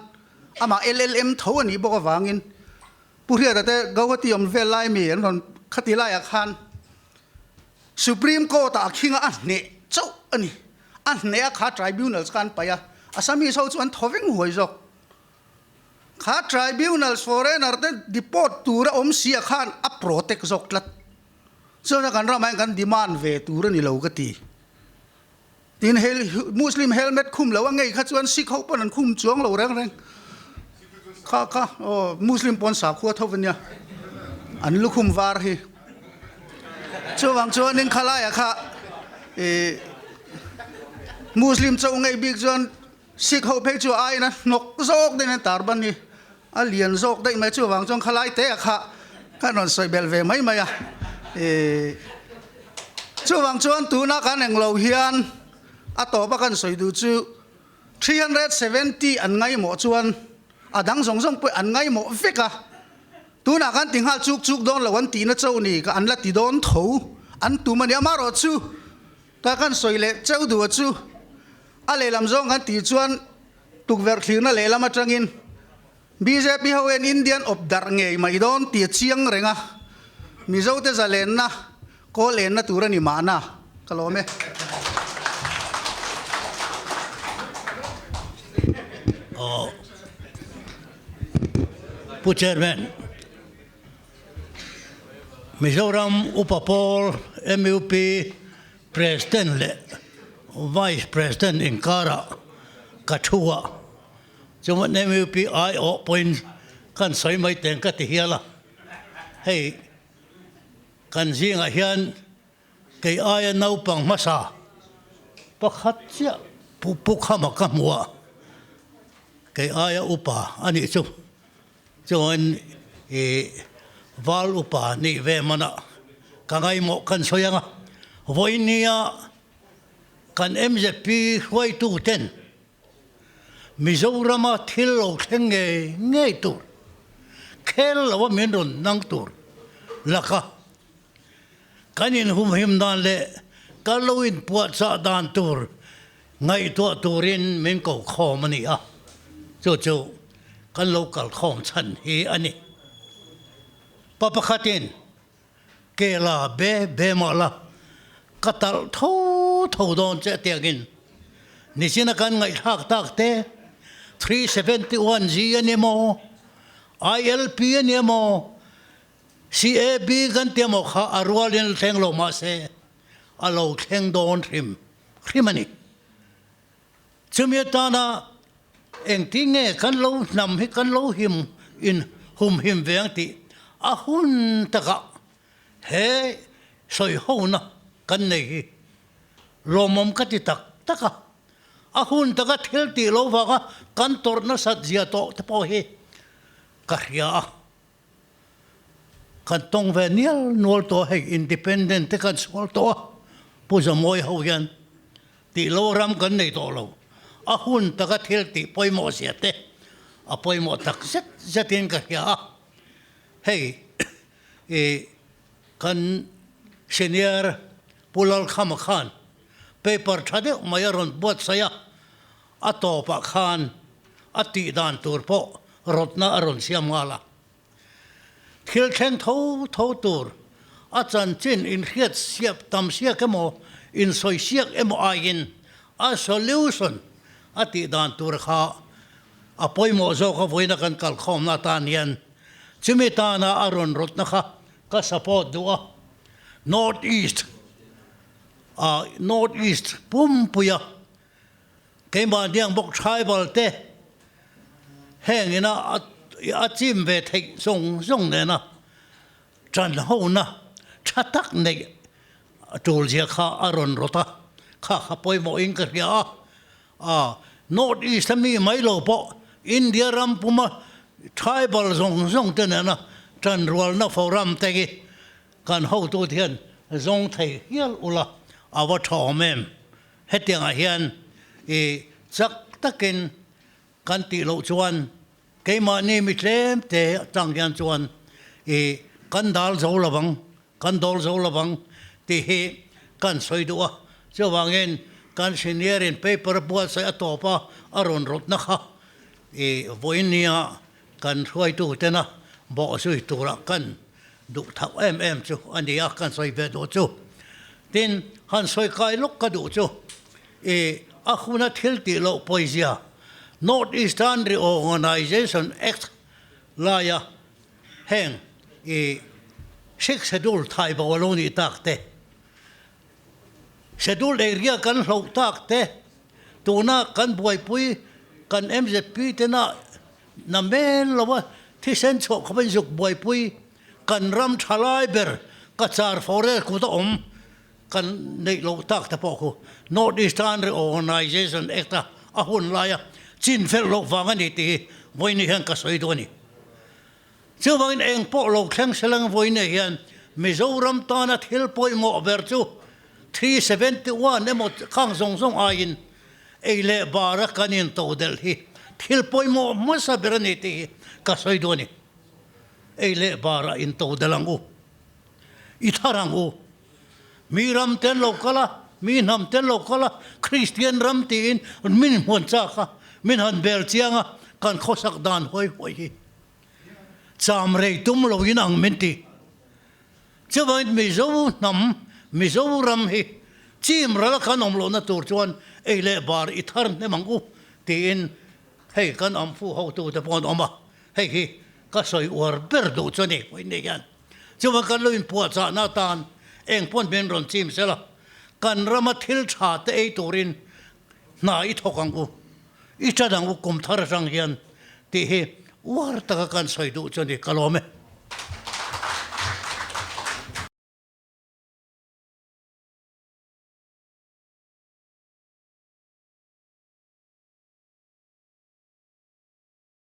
amah LLM tho a nih bawk avangin Pu Hriata te Gauhati awm vel lai mi an rawn khati laiah khan Supreme Court ah a khinga a hneh chauh a ni. A hneh a kha tribunals kha an paih a, Assamese ho chu an thaw veng huai zawk. Kha tribunals foreigner te deport tur a awm si ah khan a protect zawk tlat. Chuan kan ramah hian kan demand ve tur a ni lo ka ti. Tin hel Muslim helmet khum lo a ngei kha chuan Sikh ho pawn an khum chuang lo reng reng. Kha kha aw Muslim pawn sakhua tho ania an lukhum var hi. Chuvang chuanin khalaiah kha ih Muslim chauh ngei bik chuan Sikh ho phei chu a aiin a hnawk zawk daih in tar ban hi a lian zawk daih mai chuvang chuan khalai te ah kha ka rawn sawi belh ve mai mai a ih chuvang chuan tuna kan englo hian a tawp a kan sawi duh chu 370 an ngaimawh chuan a dang zawng zawng pawh an ngaimawh vek a tunah kan ti nghal chuk chuk dawn lo an tihna cho ni ka an la ti dawn tho an tum a ni amaherawh chu ka kan sawi leh cheu duh a chu A lehlam zawng kan tih chuan tukverh thlirna lehlam atangin bjp ho hian Indian awp darh ngei mai dawn tih a chiang reng a, Mizote zalenna kawl enna tur a ni mahna ka lawm e. Pu Chairman, Mizoram Upa Pawl, MUP, President leh Vice President inkarah ka thu a, chuan MUP aiawh pawhin kan sawi mai teng ka ti hial a, hei kan zingah hian kei aia naupang hmasa pakhat chiah Pu Pukhama ka hmu a, kei aia upa a nih chu. Chuan i val upa nih ve manah ka ngaimawh kan sawi ang a, vawinia kan mzp hruaitu ten Mizorama thil lo thleng ngei ngei tur, khel lo a min rawn nang tur laka kan inhumhim dan leh kan lo inpuahchah dan tur Ngaihtuah turin min ko khawm a ni a, chu chu kan lo kal khawm chhan hi a ni. Pa pakhatin, Ke la be be mah la, ka talh tho tho dawn che tiangin nichina kan ngaihthlak tak te, 371 G a ni maw, ILP a ni emaw, CAB kan ti emaw kha a rualin thleng lo mahse a lo thleng dawn hrim. Hrim a ni. Chumi atana engtin nge kan lo hnam hi kan lo him in humhim ve ang tih a hun takah he sawihona kan nei hi lawmawm ka ti tak tak a. A hun taka thil tih lo vanga kan tawrh nasat zia tawh te pawh hi ka hria a. Kan tawng ve nial nual tawh a, hei independent te kan sual tawh a, Pu Zamawi ho hian tih lo ram kan nei tawh lo. A hun taka thil tih pawimawh zia te, a pawimawh tak zet zetin ka hria a. Hei i kan senior Pu Lalkhama khan paper tha deuh mai a rawn buatsaih a, a tawpah khan a tih dan tur pawh rawtna a rawn siam nghal a. Thil thleng tho tho tur a chanchin inhriat siap tam siak emaw, insawi siak emaw aiin a solution a tih dan tur kha a pawimawh zawk a vawiina kan kalkhawmna atan hian chumi tana a rawn rawtna kha ka support duh a. North East ah North East pumpuia Keimah hniang bawk tribal te heng ina a chim ve theih zawng zawng nena tan hona tha tak neih a tul zia kha a rawn rawt a, kha kha pawimawhin ka hria a, a North East a mi mai lo pawh India ram puma tribal zawng zawng te nena tan rualna forum te hi kan hotute hian zawng thei hial ula a va tha awm em. Hetiangah hian i chak takin kan tih loh chuan keimahni mi tlem te atang hian chuan i kan dal zo lo vang, kan dawl zo lo vang tih hi kan sawi duh a. Chuvangin kan senior in paper a buatsaih a tawp a, a rawn rawtna kha i vawiin nia kan hruaitu tena bawh zui turah kan duh thauh em em chu a ni a, kan sawi ve duh chu. Tin, han sawi kai lawk ka duh chu i a huna thil tih loh pawizia North Eastern Reorganisation Act laia heng i Sixth Schedule thai bo a lo nih tak te, Schedule area kan hloh tak te, tuna kan buaipui kan MZP tena Na mel lo a, thisen chhuah khawp in zuk buaipui kan ram tha lai ber Cachar forest kut a awm kan neih loh tak te pawh khu North Eastern Reorganisation Act a a hun lai a chin fel loh vang a ni tih hi vawiin hian ka sawi duh a ni. Chuvangin eng pawh lo thleng seleng vawiin hian Mizoram tana thil pawimawh ber chu 371 emaw khang zawng zawng aiin Ei leh bara kan intodelh hi thil pawimawh hmasa ber a ni tih hi ka sawi duh a ni. Ei leh bara intodelh ang u, i thar ang u. Mi ram ten lo kal a, mi hnam ten lo kal a, Kristian ram tiin min hmuan chak a, min han bel chiang a, kan khawsak dan huai huai hi cham rei tum loin ang min ti. Chuvangin Mizo hnam, Mizo ram hi chim ral a kan awm lohna tur chuan ei leh bar i thar hnem ang u tiin hei kan am fu hotute pawh an awm a, hei hi ka sawi uar ber duh chu a ni vawiin ni hian. Chuvang kan lo inpuahchahna atan eng pawn min rawn chim sela, kan rama thil tha te ei turin hna i thawk ang u, i tan ang u kum thar atang hian tih hi uar taka kan sawi duh chu a ni, ka lawm e.